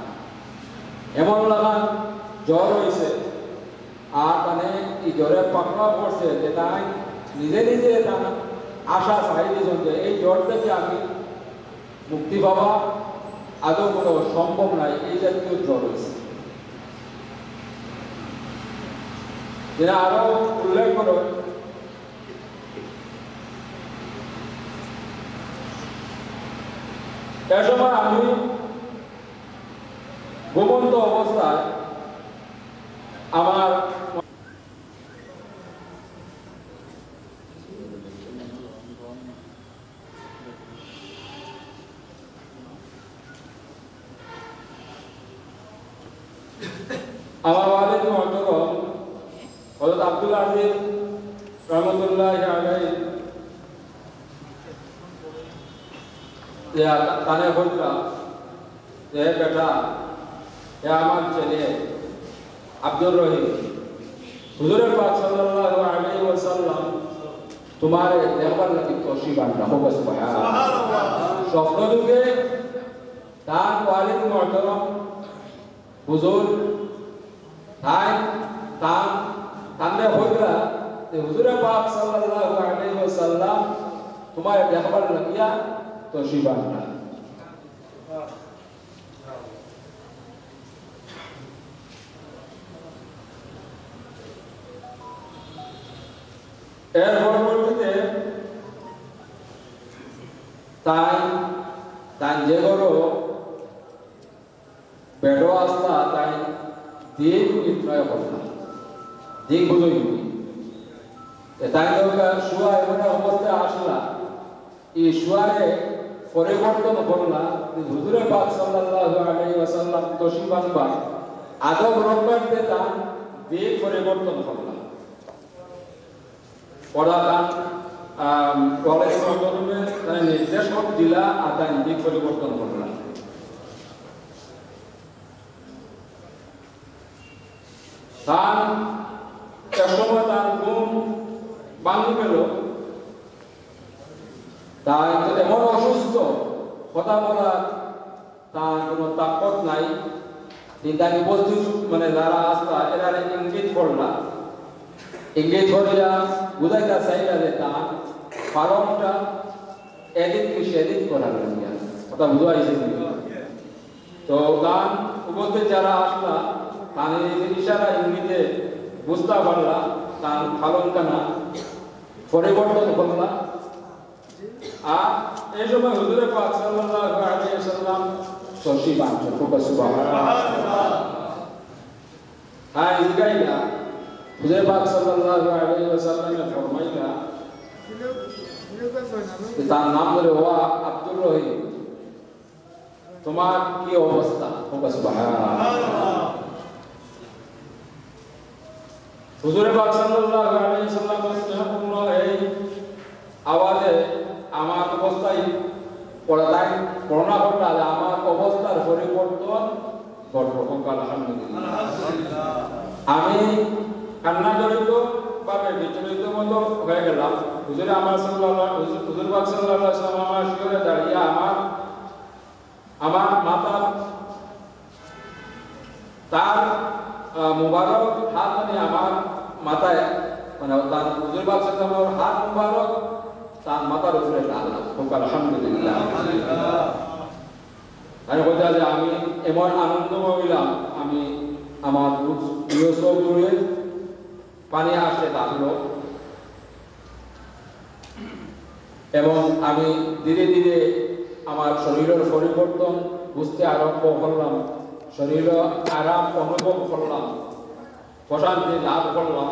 এমন লাগান জ্বর হয়েছে, আর তানে এই জ্বরে পাকড়া পড়ছে যে তাই নিজে নিজে তার আশা ছাড়ি দিয়েছেন যে এই জ্বর থেকে আমি মুক্তি পাওয়া আদৌ কোনো সম্ভব নাই, এই জাতীয় জ্বর হয়েছে। তিনি আরো উল্লেখ করেন, এ সময় আমি ঘুমন্ত অবস্থায় আমার আমার ওয়ালিদ মুহতারাম হযরত আব্দুল আজিজ রহমতুল্লাহ আলাইহি, যে তানে বলতা, যে বেটা, এ আমার ছেলে আব্দুর রহিম, হুজুরে পাক সাল্লাল্লাহু আলাইহি ওয়াসাল্লাম তোমারে দেখবার লাগি তশরিফ আনরা, হোক সুবহানাল্লাহ। স্বপ্ন যুগে তার ওয়ালিদ মুহতারাম হুজুর তাই তান তানরে কইরা যে হুজুরে পাক সাল্লাল্লাহু আলাইহি ওয়াসাল্লাম তোমারে দেখবার লাগিয়া তশরিফ আনরা। এর পরবর্তীতে তাই, তাই যে ঘরো বেডো আসলা, তাই দিক নির্ণয় করলা, দিক বুঝই। এ তাই দরকার শুয়া এমন অবস্থায় আসলা, এই শুয়ারে পরিবর্তন করলা, হুজুরে পাক সাল্লাল্লাহু আলাইহি ওয়াসাল্লাম তশরিফ আনবা, আদব রক্ষার্থে তার দিক পরিবর্তন করলা। ওরা তার, আম, ওয়ালাইকুম আসসালামে তারা নির্দেশ দিলা, আর তার দিক পরিবর্তন করলা। তার এক সময় তার ঘুম ভাঙি গেল, তাই তো এমন অসুস্থ, কথা বলার তার কোনো তাকত নাই। কিন্তু আমি উপস্থিত, মানে, যারা আসলা, এরারে ইঙ্গিত করলা, ইঙ্গিত করিয়া বুঝাইতা চাইলা যে তার পালনটা এদিক কি সেদিক করার লাগিয়া। কথা বুঝাইছে নি? তো তার উপস্থিত যারা আসলা, তার এই যে ইশারা ইঙ্গিতে বুঝতা পারলা, তার পালনখানা পরিবর্তন করলা। আর এই সময় হুজুরে পাক সাল্লাল্লাহু আলাইহি ওয়াসাল্লাম তশরিফ আনছেন। খুব সুবহানাল্লাহ। হ্যাঁ, জিগাইলা, হুজুরে পাক সাল্লাল্লাহু আলাইহি ওয়াসাল্লামে ফরমাইলা যে তার নাম ধরে, "ওয়া আব্দুর রহিম, তোমার কি অবস্থা?" খুব সুবহানাল্লাহ। হুজুরে পাক সাল্লাল্লাহু আলাইহি ওয়াসাল্লাম বলেন, "এই আওয়াজে আমার অবস্থায় পড়া যায়, বর্ণনা করতে হবে, আমার অবস্থার পরিবর্তন ঘটল।" আলহামদুলিল্লাহ। আমি কান্না জড়িত ভাবে বিচলিত মতো হয়ে গেলাম। হুজুরে আমার সাল্লাল্লাহু, হুজুর, হুজুর পাক সাল্লাল্লাহু আলাইহি ওয়াসাল্লাম আমার শিয়রে দাঁড়িয়ে আমার আমার মাথার, তার, আহ, মুবারক হাত মানে আমার মাথায়, মানে তার হুজুর পাক সাল্লাল্লাহু আলাইহি ওয়াসাল্লামর হাত মুবারক তার মাথার উপরে রাখলাম। হোক আলহামদুলিল্লাহ। আমি বলতে যে আমি এমন আনন্দ হইলাম, আমি আমার দু-, দুই চোখ জুড়ে পানি আসতে থাকলো। এবং আমি ধীরে ধীরে আমার শরীরের পরিবর্তন বুঝতে আরম্ভ করলাম, শরীরে আরাম অনুভব করলাম, প্রশান্তি লাভ করলাম।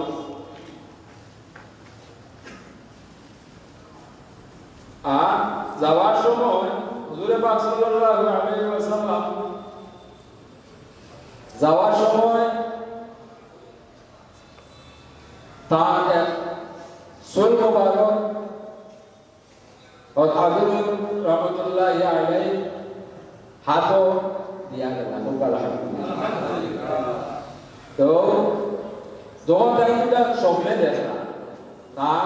আর যাওয়ার সময় হুজুরে পাক সাল্লাল্লাহু আলাইহি ওয়াসাল্লাম যাওয়ার সময় তার এক চুল মোবারক হযরত আদুর রহমতুল্লাহি আলাইহি হাতো দিয়া গেলা। আলহামদুলিল্লাহ। তো যখন তাই দুটা স্বপ্নে দেখলা, তার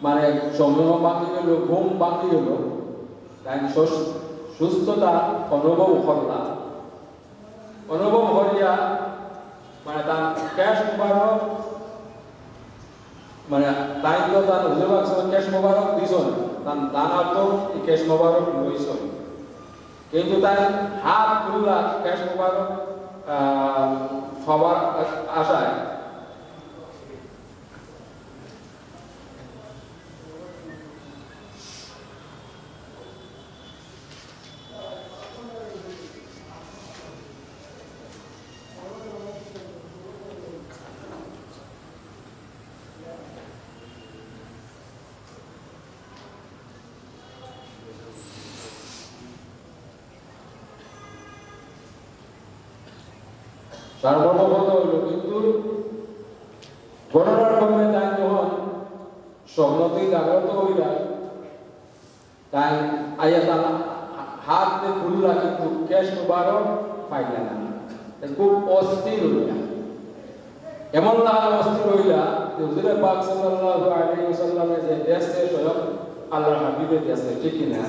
মানে স্বপ্ন ভাঙি গেল, ঘুম ভাঙি গেল, তাই সুস-, সুস্থতা অনুভব করলা। অনুভব করিয়া মানে তার কেশ মুবারক, মানে তাই তো তার হুজুর পাক সাল্লাল্লাহু আলাইহি ওয়াসাল্লাম কেশ মুবারক দিছইন, তার ডান আতো এই কেশ মুবারক লইছইন, কিন্তু তাই হাত খুললা কেশ মুবারক, আহ, পাওয়ার আশায়। সার্বভৌমত্ব হইল, কিন্তু ঘটনার ক্রমে তাই যখন স্বপ্নতেই জাগ্রত হইলা, তাই আইয়া তার হাত দিয়ে খুললা, কিন্তু কেশ মুবারক পাইলা না। তাই খুব অস্থির হইলা। এমন লাল অস্থির হইলা যে হুজুরে পাক সাল্লাল্লাহু আলাইহি ওয়াসাল্লামে যে দেখছে স্বয়ং আল্লাহর হাবিবে দেখছে, ঠিক কি না?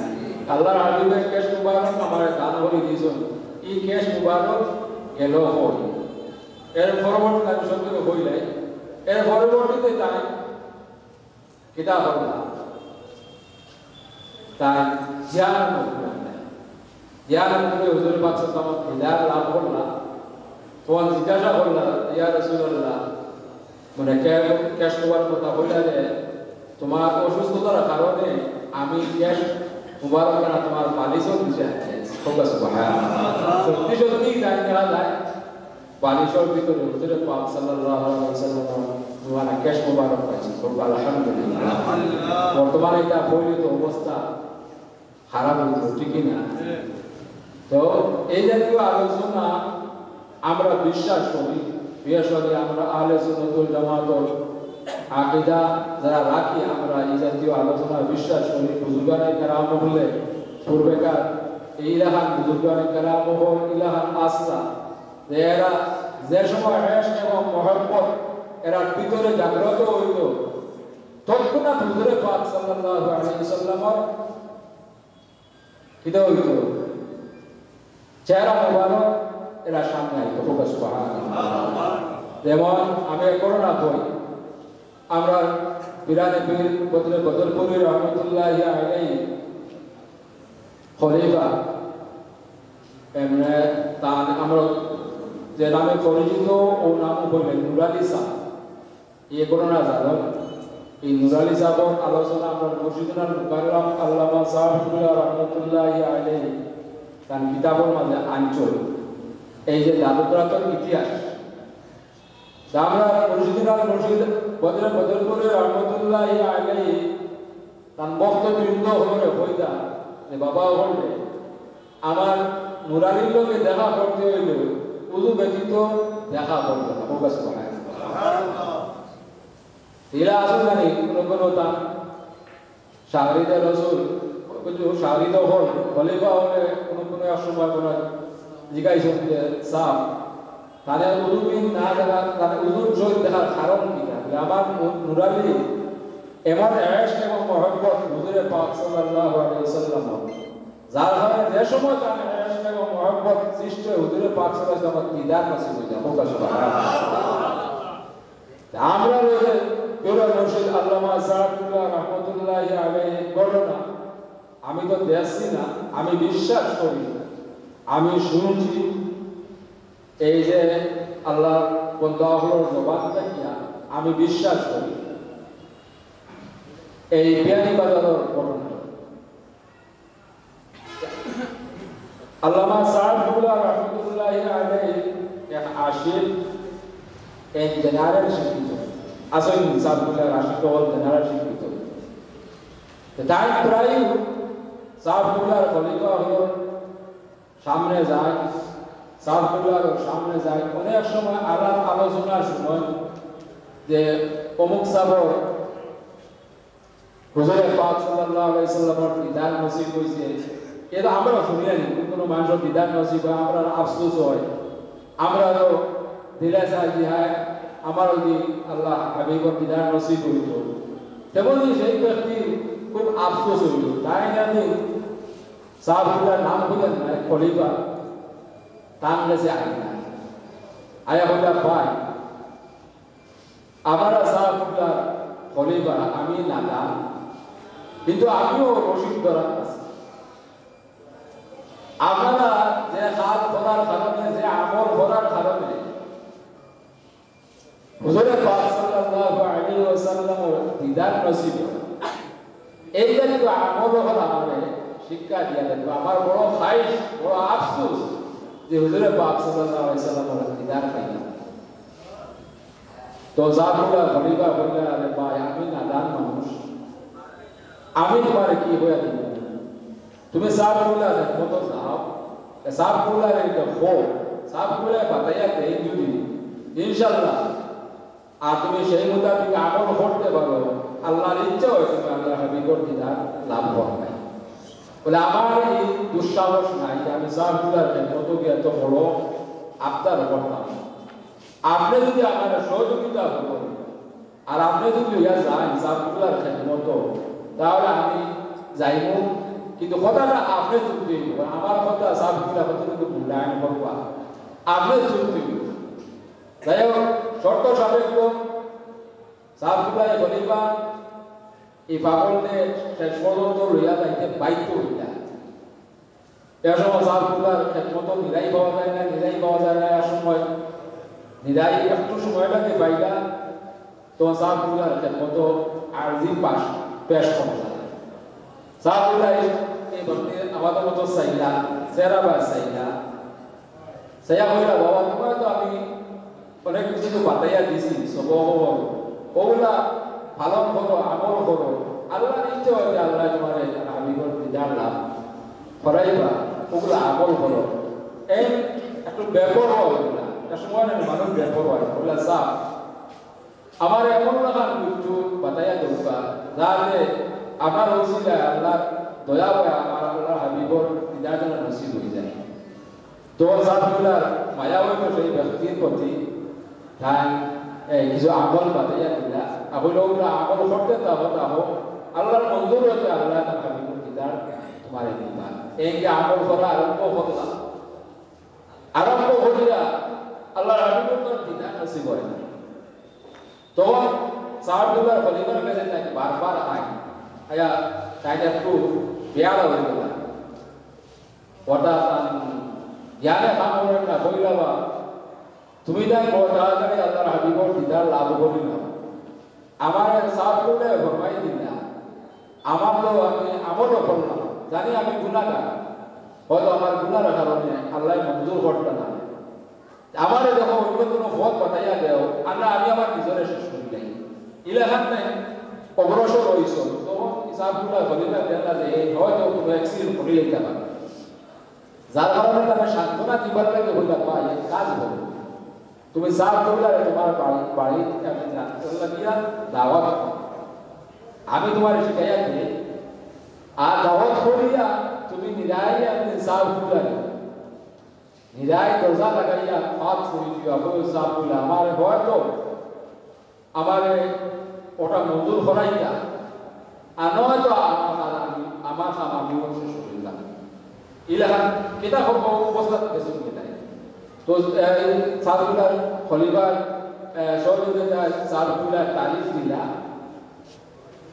আল্লাহর হাবিবে কেশ মুবারক আমারে দান করি দিছইন, এই কেশ মুবারক গেল কই? এর পরবর্তী আমি সত্যি হইলাই, এর পরবর্তীতে তাই কিতা করলা? তাই জিয়ারত করলা। জিয়ারত করে হুজুর পাক সাল্লাল্লাহু আলাইহি ওয়াসাল্লাম দিদার লাভ করলা। তখন জিজ্ঞাসা করলা, "ইয়া রাসূলুল্লাহ, মানে কে-, কেশ মুবারক কথা কইলা যে, তোমার অসুস্থতার কারণে আমি কেশ মুবারক না তোমার বালিশও দিতে আছি।" সুবহানাল্লাহ। সত্যি সত্যি তাই দেখা যায় বালিশর ভিতরে হুজুরে পাক সাল্লাল্লাহু আলাইহি ওয়াসাল্লাম মুবারক কেশ মুবারক পাইছে। খুব আলহামদুলিল্লাহ। বর্তমানে এটা বইলে তো অবস্থা খারাপ হইতো, ঠিক কি না? তো এই জাতীয় আলোচনা আমরা বিশ্বাস করি, বিশেষ করে আমরা আহলে সুন্নাতুল জামাতর আকীদা যারা রাখি, আমরা এই জাতীয় আলোচনা বিশ্বাস করি। বুজুর্গানে কেরাম হলে পূর্বেকার এই ইলাহান বুজুর্গানে কেরাম হল ইলাহান আসলা, যে এরা যে সময় এশক এবং মহব্বত এরার ভিতরে জাগ্রত হইত, তৎক্ষণাৎ হুজুরে পাক সাল্লাল্লাহু আলাইহি ওয়াসাল্লামর কিতা হইত? চেহারা মোবারক এরা সামনে আইত। সুবহানাল্লাহ। যেমন আমি এক ঘটনা কই, আমরা পিরানে পীর বদরে বদরপুরি রহমতুল্লাহি আলাইহি খলিফা, এমনে তান আমরা যে নামে পরিচিত, ও নাম হইলেন নুরালি সাহেব। এই ঘটনা জানো, এই নুরালি সাহেবর আলোচনা আমরা মুর্শিদুল মুকাররম আল্লামা সাহেব রহমতুল্লাহি আলাইহি তান কিতাবর মাঝে আনছইন। এই যে দাদুপুরাতর ইতিহাস, আমরা মুর্শিদুল মুর্শিদ বদরে বদরপুরি রহমতুল্লাহি আলাইহি তান ভক্তবৃন্দ হকলরে কইতা যে, "বাবা হকলরে, আমার নুরালির লগে দেখা করতে হইলে উজু ব্যতীত দেখা করবে না।" হোক সুবহানাল্লাহ। এরা আসল জানি কোনো কোনো তা শাগরিদে রসুল, কিছু শাগরিদ হল, খলিফা হলে কোনো কোনো এক সময় কোনো জিজ্ঞাসা যে, "সাহেব, তাহলে উজুবিহীন না দেখা, তাহলে উজুর সহিত দেখার কারণ কি?" বলে, "আমার নু-, নুরালি এমন এশক এবং মহব্বত হুজুরে পাক সাল্লাল্লাহু আলাইহি ওয়াসাল্লাম, যার কারণে যে সময় তার এশক এবং মহব্বত সৃষ্টি হয়, হুজুরে পাক সাল্লাল্লাহু আলাইহি ওয়াসাল্লাম দিদার নসিব হয়ে যায়।" হোক সুবহানাল্লাহ। আমরা রয়েছে পীর মুর্শিদ আল্লামা সাদুল্লাহ রহমতুল্লাহি আলাইহি ঘটনা, আমি তো দেখছি না, আমি বিশ্বাস করি, আমি শুনছি, এই যে আল্লাহর বন্দা হকলর জবান থাকিয়া আমি বিশ্বাস করি এই বিয়ানীবাজারর ঘটনা। আল্লামা সাদুল্লাহ রহমতুল্লাহি আলাইহি এক আশিক, এক জেনারেল শিক্ষিত। আসলে সাদুল্লাহ আশিক হল জেনারেল শিক্ষিত। তো তাই প্রায় সাদুল্লাহর খলিফা হকলর সামনে যায়, সাব কিবলার সামনে যাই, অনেক সময় আলাপ আলোচনার সময় যে অমুক সাবর হুজুরে পাক সাল্লাল্লাহু আলাইহি সাল্লামর দিদার নসিব হইছে, এটা আমরা শুনি না, কিন্তু কোনো মানুষের দিদার নসিব হয়, আমরা আফসোস হয়, আমরা তো দিলে চাই যে, "হায়, আমারও যদি আল্লাহ হাবিবর দিদার নসিব হইতো।" তেমনি সেই ব্যক্তির খুব আফসোস হইল, তাই না? সাব কিবলার নাম হইলেন না, এক খলিফা, তার কাছে আইলা। আয়া বললা, "ভাই, আমরা সাব কিবলার খলিফা, আমি নাদান, কিন্তু আমিও রশিদ ধরাত আছি। আপনারা যে কাজ করার কারণে, যে আমল করার কারণে হুজুরে পাক সাল্লাল্লাহু আলাইহি ওয়াসাল্লামর দিদার নসিব হয়, এই জাতীয় আমল হল আমারে শিক্ষা দিয়া দেন। আমার বড় খাইশ, বড় আফসোস যে হুজুরে পাক সাল্লাল্লাহু আলাইহি ওয়াসাল্লামর দিদার পাইলাম।" তো সাব কিবলার খলিফা বললেন, "আরে ভাই, আমি নাদান মানুষ, আমি তোমারে কি হইয়া দিব? তুমি সাব কিবলার খেদমতো যাও, সাব কিবলারে দেখো, সাব কিবলায় বাতাইয়া দেইন যদি, ইনশাআল্লাহ।" আর তুমি সেই মোতাবেক আমল করতে পারো, আল্লাহর ইচ্ছা হয় তুমি আল্লাহর হাবিবর দিদার লাভ করবে। বলে, "আমার এই দুঃসাহস নাই যে আমি সাব কিবলার খেদমতো গিয়া তো বড় আবদার করতাম। আপনি যদি আমার সহযোগিতা করেন আর আপনি যদি লইয়া যান সাব কিবলার খেদমতো, তাহলে আমি যাইব, কিন্তু কথাটা আপনি চুক্তি হইব, আমার কথা সাব কিবলা কতটুকু মূল্যায়ন করবা, আপনি চুক্তি হইব।" যাই হোক, শর্ত সাপেক্ষ সাব কিবলায় খলিফা এই পাগলরে শেষ পর্যন্ত লইয়া যাইতে বাধ্য হইলা। এ সময় সাব কিবলার খেদমতো নিরাই পাওয়া যায় না, নিরাই পাওয়া যায় না, এক সময় নিরাই একটু সময় লাগে পাইলা, তো সাব কিবলার খেদমতো আরজি পাশ পেশ করলা। সাব কিবলা এই, এই ব্যক্তি আমাদের মতো চাইলা, চেহারা বা চাইলা, চাইয়া কইলা, "বাবা, তোমার তো আমি অনেক কিছু তো বাতাইয়া দিছি, সবক হল, ওগুলা পালন করো, আমল করো, আল্লাহর ইচ্ছা হয় যে আল্লাহ তোমার হাবিবর দিদার লাভ করাইবা, ওগুলা আমল করো।" এই একটু বেপরোয়া হইলা, একটা সময় না মানুষ বেপরোয়া হয়, ওগুলা সাব আমার এমন লাখান কিছু বাতাইয়া দরকার, যাতে আমার উসিলায় আল্লাহর দয়া হয়, আমার আল্লাহর হাবিবর দিদার যেন নসিব হয়ে যায়। তো সাব কিবলার মায়া হইল সেই ব্যক্তির প্রতি, তাই এই কিছু আমল বাতাইয়া দিলা, এখন ওগুলা আমল করতে থাকো, থাকো, আল্লাহর মঞ্জুর হইতে আল্লাহ তার হাবিবর দিদার তোমার এই দিবা। এই যে আমল করা আরম্ভ করলাম, আরম্ভ করিয়া আল্লাহর হাবিবর দিদার নসিব হয় না। তখন সাব কিবলার খলিফার কাছে তাই বারবার আয়, আয়া তাই একটু বেয়ারা হয়ে গেল। হঠাৎ আমি জ্ঞানে কাম করেন না, কইলা, "বা, তুমি তাই বড় তাড়াতাড়ি আল্লাহর হাবিবর দিদার লাভ করি না।" আমার সাব কিবলায় ফরমাই দিলা, আমার তো আমি আমলও করলাম, জানি আমি গুনাহগার, হয়তো আমার গুনার কারণে আল্লাহ মঞ্জুর করতে না। আমারে দেখো, অন্য কোনো পথ বাতাইয়া দেও, আমরা, আমি আমার নিজরে শেষ করি নাই। ইলাখান নাই, অগ্রসর হইছ। তখন সাব কিবলায় খলিফা দেখলা যে এই হয়তো কোনো accident করি লইতে পারে। যার কারণে তারা সান্ত্বনা দিবার লাগে বললা, "ভাই, এক কাজ করো, তুমি সাব কিবলারে তোমার বাড়ি, বাড়ি, আমি রাস্তার লাগিয়া দাওয়াত করো। আমি তোমার শিখাইয়া দিই, আর দাওয়াত করিয়া তুমি নিরাই আমি সাব কিবলারে, নিরাই দরজা লাগাইয়া পাত করি দিও, বলো, সাব কিবলা, আমার হয়তো আমারে ওটা মঞ্জুর করাইতা, আর নয়তো আমার কাম আমি, আমার কাম আমি শেষ করিলাম।" ইলাখান কিতা করবো, অবস্থা কিছু কি নাই। তো, এ, সাব কিবলার খলিফার, এ, সহযোগিতায় সাব কিবলার তারিফ দিলা।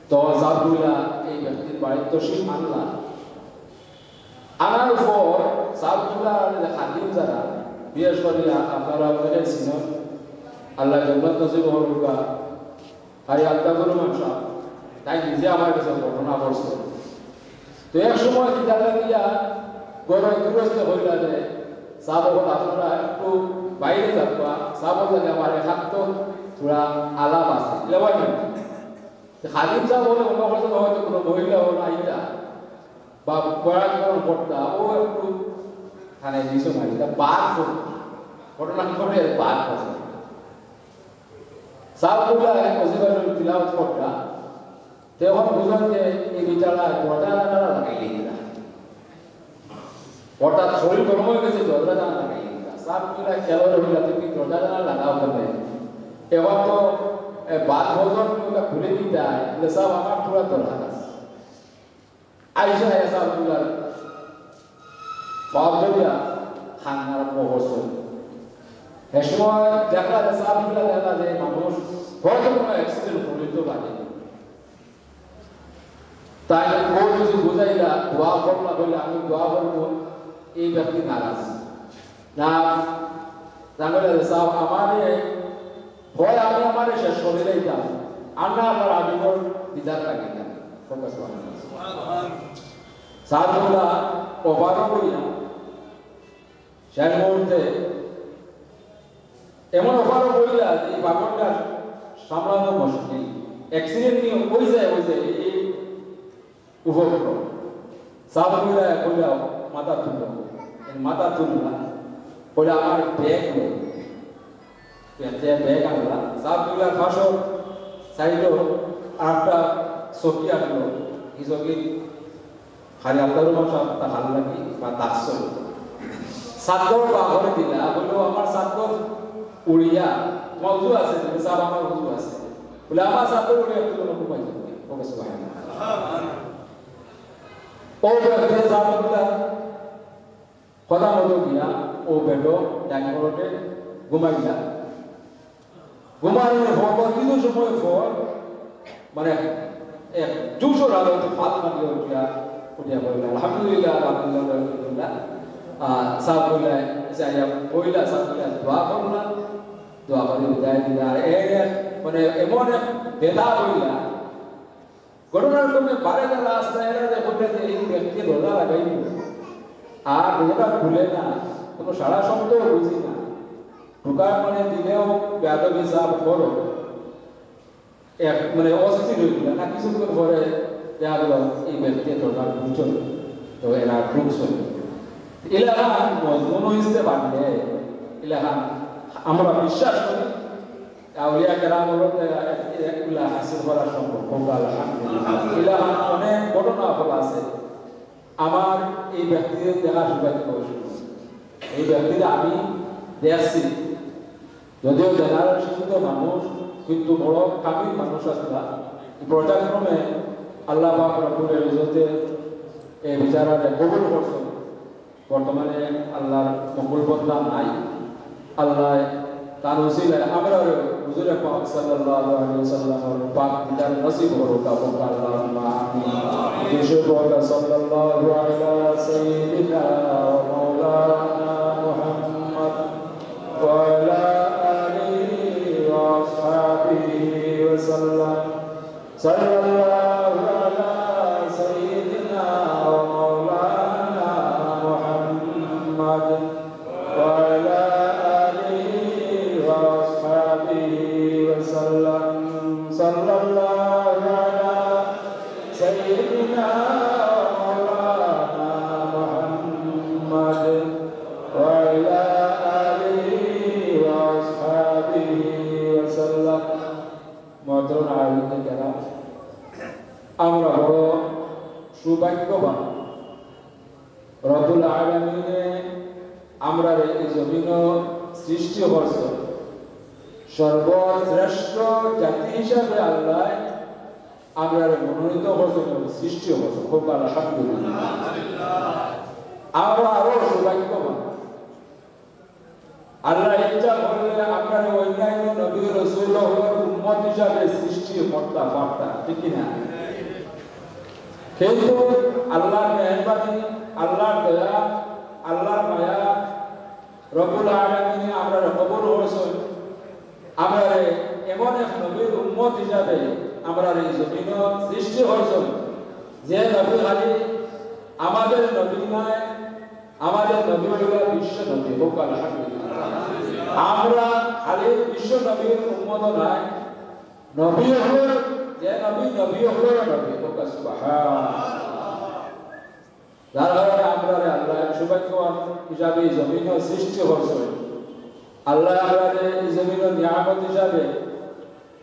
তো সাব কিবলা এই ব্যক্তির বাড়িত তশরিফ আনলা। আনার পর সাব কিবলার যে খাদিম যারা, বিশেষ করি আ-, আপনারা অনেকে চিনইন, আল্লাহ জান্নাত নসিব করুক, আর এই আলতাফুর রহমান সাহেব, তাই নিজে আমার কাছে ঘটনা করছে। তো এক সময় কিতা লাগিয়া ঘরো গৃহস্থ হইলা যে, "সাব অকল আপনারা একটু বাইরে যাবা, সাব অকল লাগে আমার এক হাত তো থুড়া আলাপ আছে।" লেওয়াই না। তো খাদিম সাব বলে, "মনে করছে হয়তো কোনো মহিলা হলো আইতা বা পরাক্রম করতা, ও একটু খানে দিছো মারি, এটা বাদ হতো। ঘটনা ঘটে আর বাদ হতো। সাহেব কিবলা এক অজিফা শরীফ তিলাওয়াত করতা, তে অখন বুঝন যে এই বেচারা দরজা জানালা লাগাই দিলা। হঠাৎ শরীর গরম হয়ে গেছে, দরজা জানালা লাগাই দিলা। সাহেব কিবলা খেয়াল হইলা, "তুমি দরজা জানালা লাগাও কেনে?" এখন তো, এ, বাদ হজর তুমি ওটা খুলে দিতে হয়। বলে, "সাহেব, আমার পুরা দরকার আছে।" আইসা আইয়া সাহেব কিবলার পাও ধরিয়া খান আরম্ভ করছে। এ সময় দেখলা যে সাহেব কিবলা দেখলা যে মানুষ হয়তো কোনো accident করিত পারে। তাই ও কিছু বুঝাইলা, দোয়া করলা, কইলা, "আমি দোয়া করবো, এই ব্যক্তি নারাজ না।" জানলে যে সাহেব আমারে, হয় আমি আমারে শেষ করে দিতাম, আর না আমার আবিবর দিদার লাগে না। ফোকাস করে। সাহেব কিবলা ওভারও কইলা, শেষ মুহূর্তে এমন ওভারও কইলা যে এই পাগলটা সামলানো মুশকিল। Accident নিয়ে ওই যায়, ওই যায়, এই উপক্রম। সাহেব কিবলা কইলা, "মাথা তুলো।" এই মাথা তুললা, কইলা, "আমার ব্যাগ নেই।" ব্যাগ, ব্যাগ আনলা। সাহেব কিবলার পাশর সাইডো আরেকটা চকি আনলো। এই চকি খালি আব্দুর রহমান সাহেব তা হাল লাগি বা তাকসই। চাদর বাহরে দিলা, বললো, "আমার চাদর উড়িয়া, তোমার উজু আছে?" বলে, "সাহেব, আমার উজু আছে।" বলে, "আমার চাদর উড়িয়া তুই কোনো ঘুমাই যাবে।" ওকে, সুবহানাল্লাহ। ও ব্যক্তি সাহেব কিবলা কথা মতো গিয়া ও বেডো ডাইনিং রুমে ঘুমাইলা। ঘুমানোর পর, পর কিছু সময় পর, মানে, এক জোশর আলো একটু ফাল মারিয়া উঠিয়া, উঠিয়া বললেন, "আলহামদুলিল্লাহ, আলহামদুলিল্লাহ, আলহামদুলিল্লাহ।" আহ, সাহেব বললেন, যে আইয়া বইলা, সাহেব বললেন, দোয়া করলা, দোয়া করে বিদায় দিলা। আর এর এক, মানে, এমন এক বেদা বইলা, ঘটনার ক্রমে বারে যারা আসলে এরা দেখুন যে এই ব্যক্তি রোজা লাগাইল, আর রোজাটা খুলে না, কোনো সারা শব্দও বুঝি না, ঢুকার মানে দিলেও বেয়াদবি সাহেব করো, এক মানে অস্থির হইল না, কিছুক্ষণ পরে দেখা গেল এই ব্যক্তি দরকার বুঝল, তো এরা ঢুকছে। এলাকার মজনুন হইতে পারলে এলাকা আমরা বিশ্বাস করি, আউলিয়া কেরাম হলো এগুলা হাসিল করা সম্ভব। হোক আলহামদুলিল্লাহ। এলাকা অনেক ঘটনা হল আছে। আমার এই ব্যক্তিদের দেখার সৌভাগ্য হয়েছিল। এই ব্যক্তিরা আমি দেখছি, যদিও জেনারেল শিক্ষিত মানুষ, কিন্তু বড় কামিল মানুষ আসলা। এই পর্যায়ক্রমে আল্লাহ পাক রব্বুল ইজ্জতে এই বিচারারে কবুল করছেন। বর্তমানে আল্লাহর মকবুল বন্দা নাই। আল্লাহ তার উসিলায় আমরা হুজুরে পাক সাল্লাল্লাহু আলাইহি ওয়াসাল্লামর পাক দিদার নসিব করুক, আল্লাহুম্মা আমিন। বিশেষ বরকত সাল্লাল্লাহু আলা সাইয়্যিদিনা ওয়া মাওলানা মুহাম্মদ ওয়া আলা আলিহি ওয়া আসহাবিহি ওয়া সাল্লাম। صلى الله على سيدنا ومولانا محمد وعلى آله وأصحابه وسلم. صلى الله على سيدنا ومولانا محمد وعلى آله وأصحابه وسلم. মহতরম আয়োজক কেরাম, আমরা বড় সৌভাগ্যবান। রব্বুল আলামিনে আমরারে এই জমিনো সৃষ্টি করছইন। সর্বশ্রেষ্ঠ জাতি হিসাবে আল্লাহ আমরারে মনোনীত করছইন এবং সৃষ্টি করছইন। হোক আলহামদুলিল্লাহ। আমরা আরো সৌভাগ্যবান। আল্লাহ ইচ্ছা করলে আমরারে অন্যান্য নবী রাসূল অকলর উম্মত হিসাবে সৃষ্টি করতা পারতা, ঠিক কি না? কিন্তু আল্লাহর মেহেরবানি, আল্লাহর দয়া, আল্লাহর মায়া, রব্বুল আলামিনে আমরারে কবুল করছইন। আমরারে এমন এক নবীর উম্মত হিসাবে আমরারে এই জমিনো সৃষ্টি করছইন, যে নবী খালি আমাদের নবী নয়, আমাদের নবী অইলা বিশ্ব নবী, হোক আলহামদুলিল্লাহ। আমরা খালি বিশ্ব নবীর উম্মত নায়, নবী অকলর, যে নবী, নবী অকলর নবী, হোক সুবহান। যার কারণে আমরারে আল্লাহ সৌভাগ্যবান হিসাবে এই জমিনও সৃষ্টি করছইন। আল্লায় আমরারে এই জমিনও নিয়ামত হিসাবে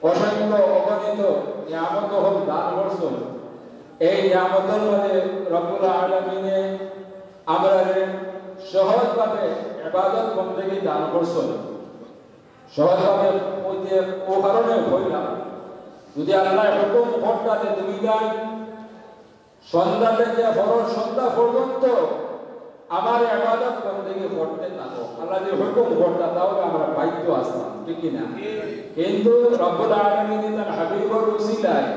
অসংখ্য অগণিত নিয়ামত অকল দান করছইন। এই নিয়ামতর মাঝে রব্বুল আলামিনে আমরারে সহজভাবে ইবাদত বন্দেগী দান করছইন। সহজভাবে কইতে অউ কারণে কইলাম, যদি আল্লায় হুকুম করতা যে তুমি যাই সন্ধ্যা থাকি ফরজ সন্ধ্যা পর্যন্ত আমার ইবাদত বন্দেগী করতে থাকো, আল্লায় যদি হুকুম করতা তাহলে আমরা বাধ্য আছলাম, ঠিক কি না? কিন্তু রব্বুল আলামিন তান হাবিবর উসিলায়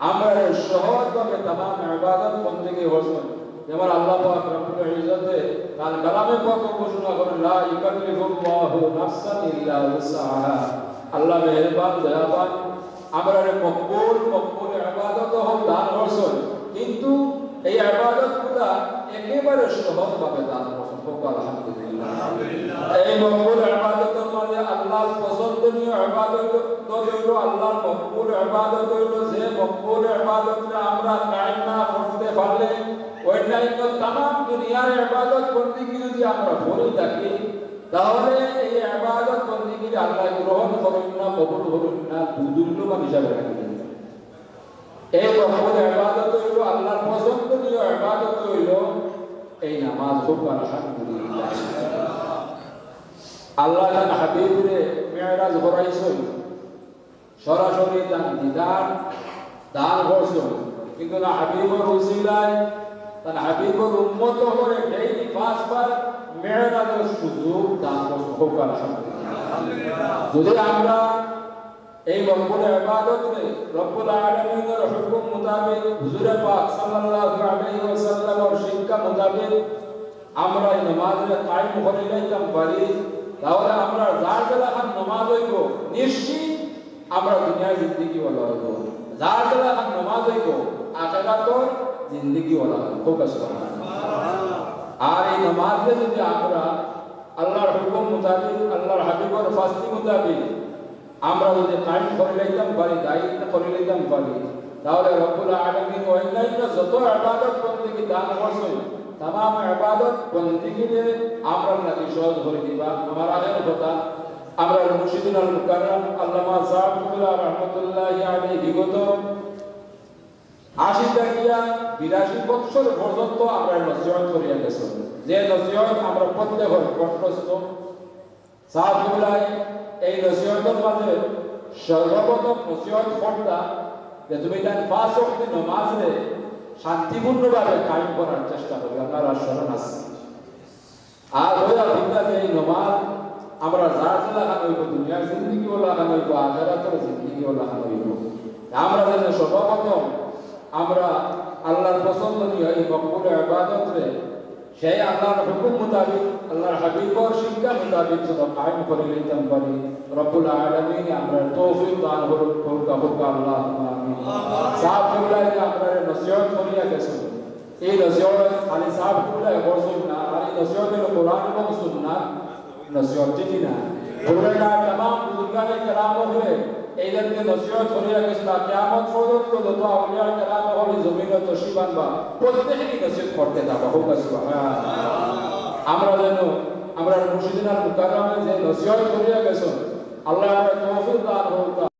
আমরারে সহজভাবে তামাম ইবাদত বন্দেগী করছইন। যেমন আল্লাহ পাক রব্বুল ইজ্জতে তান কালামে পাক ঘোষণা করেন, "লা ইউকাল্লিফুল্লাহু নাফসান ইল্লা উসআহা।" আল্লাহ মেহেরবান, দয়াবান, আমরারে মকবুল, মকবুল ইবাদত অকল দান করছইন, কিন্তু এই ইবাদতগুলা একেবারে সহজভাবে দান করছইন। কউক্কা আলহামদুলিল্লাহ। এই মকবুল ইবাদতর মাঝে আল্লাহর পছন্দনীয় ইবাদত অইলো, আল্লাহর মকবুল ইবাদত অইলো যে মকবুল ইবাদতরে আমরা কায়েম না করতে পারলে অন্যান্য তামাম দুনিয়ার ইবাদত বন্দেগী যদি আমরা করি থাকি, তাহলে এই ইবাদত বন্দেগীরে আল্লায় গ্রহণ করইন না, কবুল করইন না, দুর্মূল্যমান হিসাবে রাখি দিন। এই মকবুল ইবাদত অইলো, আল্লাহর পছন্দনীয় ইবাদত অইলো এই নামাজ। কউক্কা আলহামদুলিল্লাহ। আল্লায় তান হাবিবরে মেরাজ করাইছইন, সরাসরি তান দিদার দান করছইন, কিন্তু তান হাবিবর উসিলায়, তান হাবিবর উম্মত অকলরে ডেইলি পাঁচবার মেরাজর সুযোগ দান করছইন। কউক্কা আলহামদুলিল্লাহ। যদি আমরা এই মকবুল ইবাদতরে রব্বুল আলামিনর হুকুম মোতাবেক, হুজুরে পাক সাল্লাল্লাহু আলাইহি ওয়াসাল্লামর শিক্ষা মোতাবেক আমরা এই নমাজরে কায়েম করি লাইতাম পারি, তাহলে আমরা যার যেলাখান নমাজ অইবো, নিশ্চিত আমরা দুনিয়ার জিন্দেগি ওলা অইবো। যার যেলাখান নমাজ অইবো, আখেরাতর জিন্দেগি ওলা অইবো। কউক্কা সুবহানাল্লাহ। আর এই নমাজরে যদি আমরা আল্লাহর হুকুম মোতাবেক, আল্লাহর হাবিবর ফাস্তি মোতাবেক আমরা যদি কায়েম করি লাইতাম পারি, দায়িত্ব করি লাইতাম পারি, তাহলে রব্বুল আলামিন অন্যান্য যত ইবাদত বন্দেগী দান করছইন, তামাম ইবাদত বন্দেগীরে আমরার লাগি সহজ করি দিবা। আমার আগের কথা, আমরার মুর্শিদুল মুকাররম আল্লামা সাহেব কিবলা রহমতুল্লাহি আলাইহি বিগত আশি থাকিয়া বিরাশি বছর পর্যন্ত আমরারে নসিহত করিয়া গেছইন, যে নসিহত আমরা প্রত্যেকর কণ্ঠস্থ। সাহেব কিবলায় এই নসিহতর মাঝে সর্বপ্রথম নসিহত করতা যে তুমি তান পাঁচ ওয়াক্ত নমাজরে শান্তিপূর্ণভাবে কায়েম করার চেষ্টা করো, আপনারা স্মরণ আছে। আর অইয়া বুঝতা যে এই নমাজ আমরা যার যেলাখান অইবো, দুনিয়ার জিন্দেগি ওলাখান অইবো, আখেরাতর জিন্দেগি ওলাখান অইবো। আমরা যেন সর্বপ্রথম আমরা আল্লাহর পছন্দনীয় এই মকবুল ইবাদতরে সেই আল্লাহর হুকুম মোতাবেক, আল্লাহর হাবিবর শিক্ষা মোতাবেক যেন কায়েম করি লাইতাম পারি। রব্বুল আলামিন আমরারে তৌফিক দান করুক, কউক্কা, কউক্কা, আল্লাহুম্মা আমিন। সাহেব কিবলায় যে আমরারে নসিহত করিয়া গেছইন, এই নসিহত খালি সাহেব কিবলায় করছইন না, আর এই নসিহত অইলো কোরআন এবং সুন্নাহর নসিহত, ঠিক কি না? পূর্বেকার তামাম বুজুর্গানে কেরাম অকলে এই জাতীয় নসিহত করিয়া গেছইন, আর কিয়ামত পর্যন্ত যত আউলিয়া কেরাম অকল এই জমিনো তশরিফ আনবা, প্রত্যেকেরই নসিহত করতে থাকবা। কউক্কা সুবহানাল্লাহ। আমরা যেন, আমরার মুর্শিদুল মুকাররমে যে নসিহত করিয়া গেছইন, আল্লায় আমরারে তৌফিক দান করুক।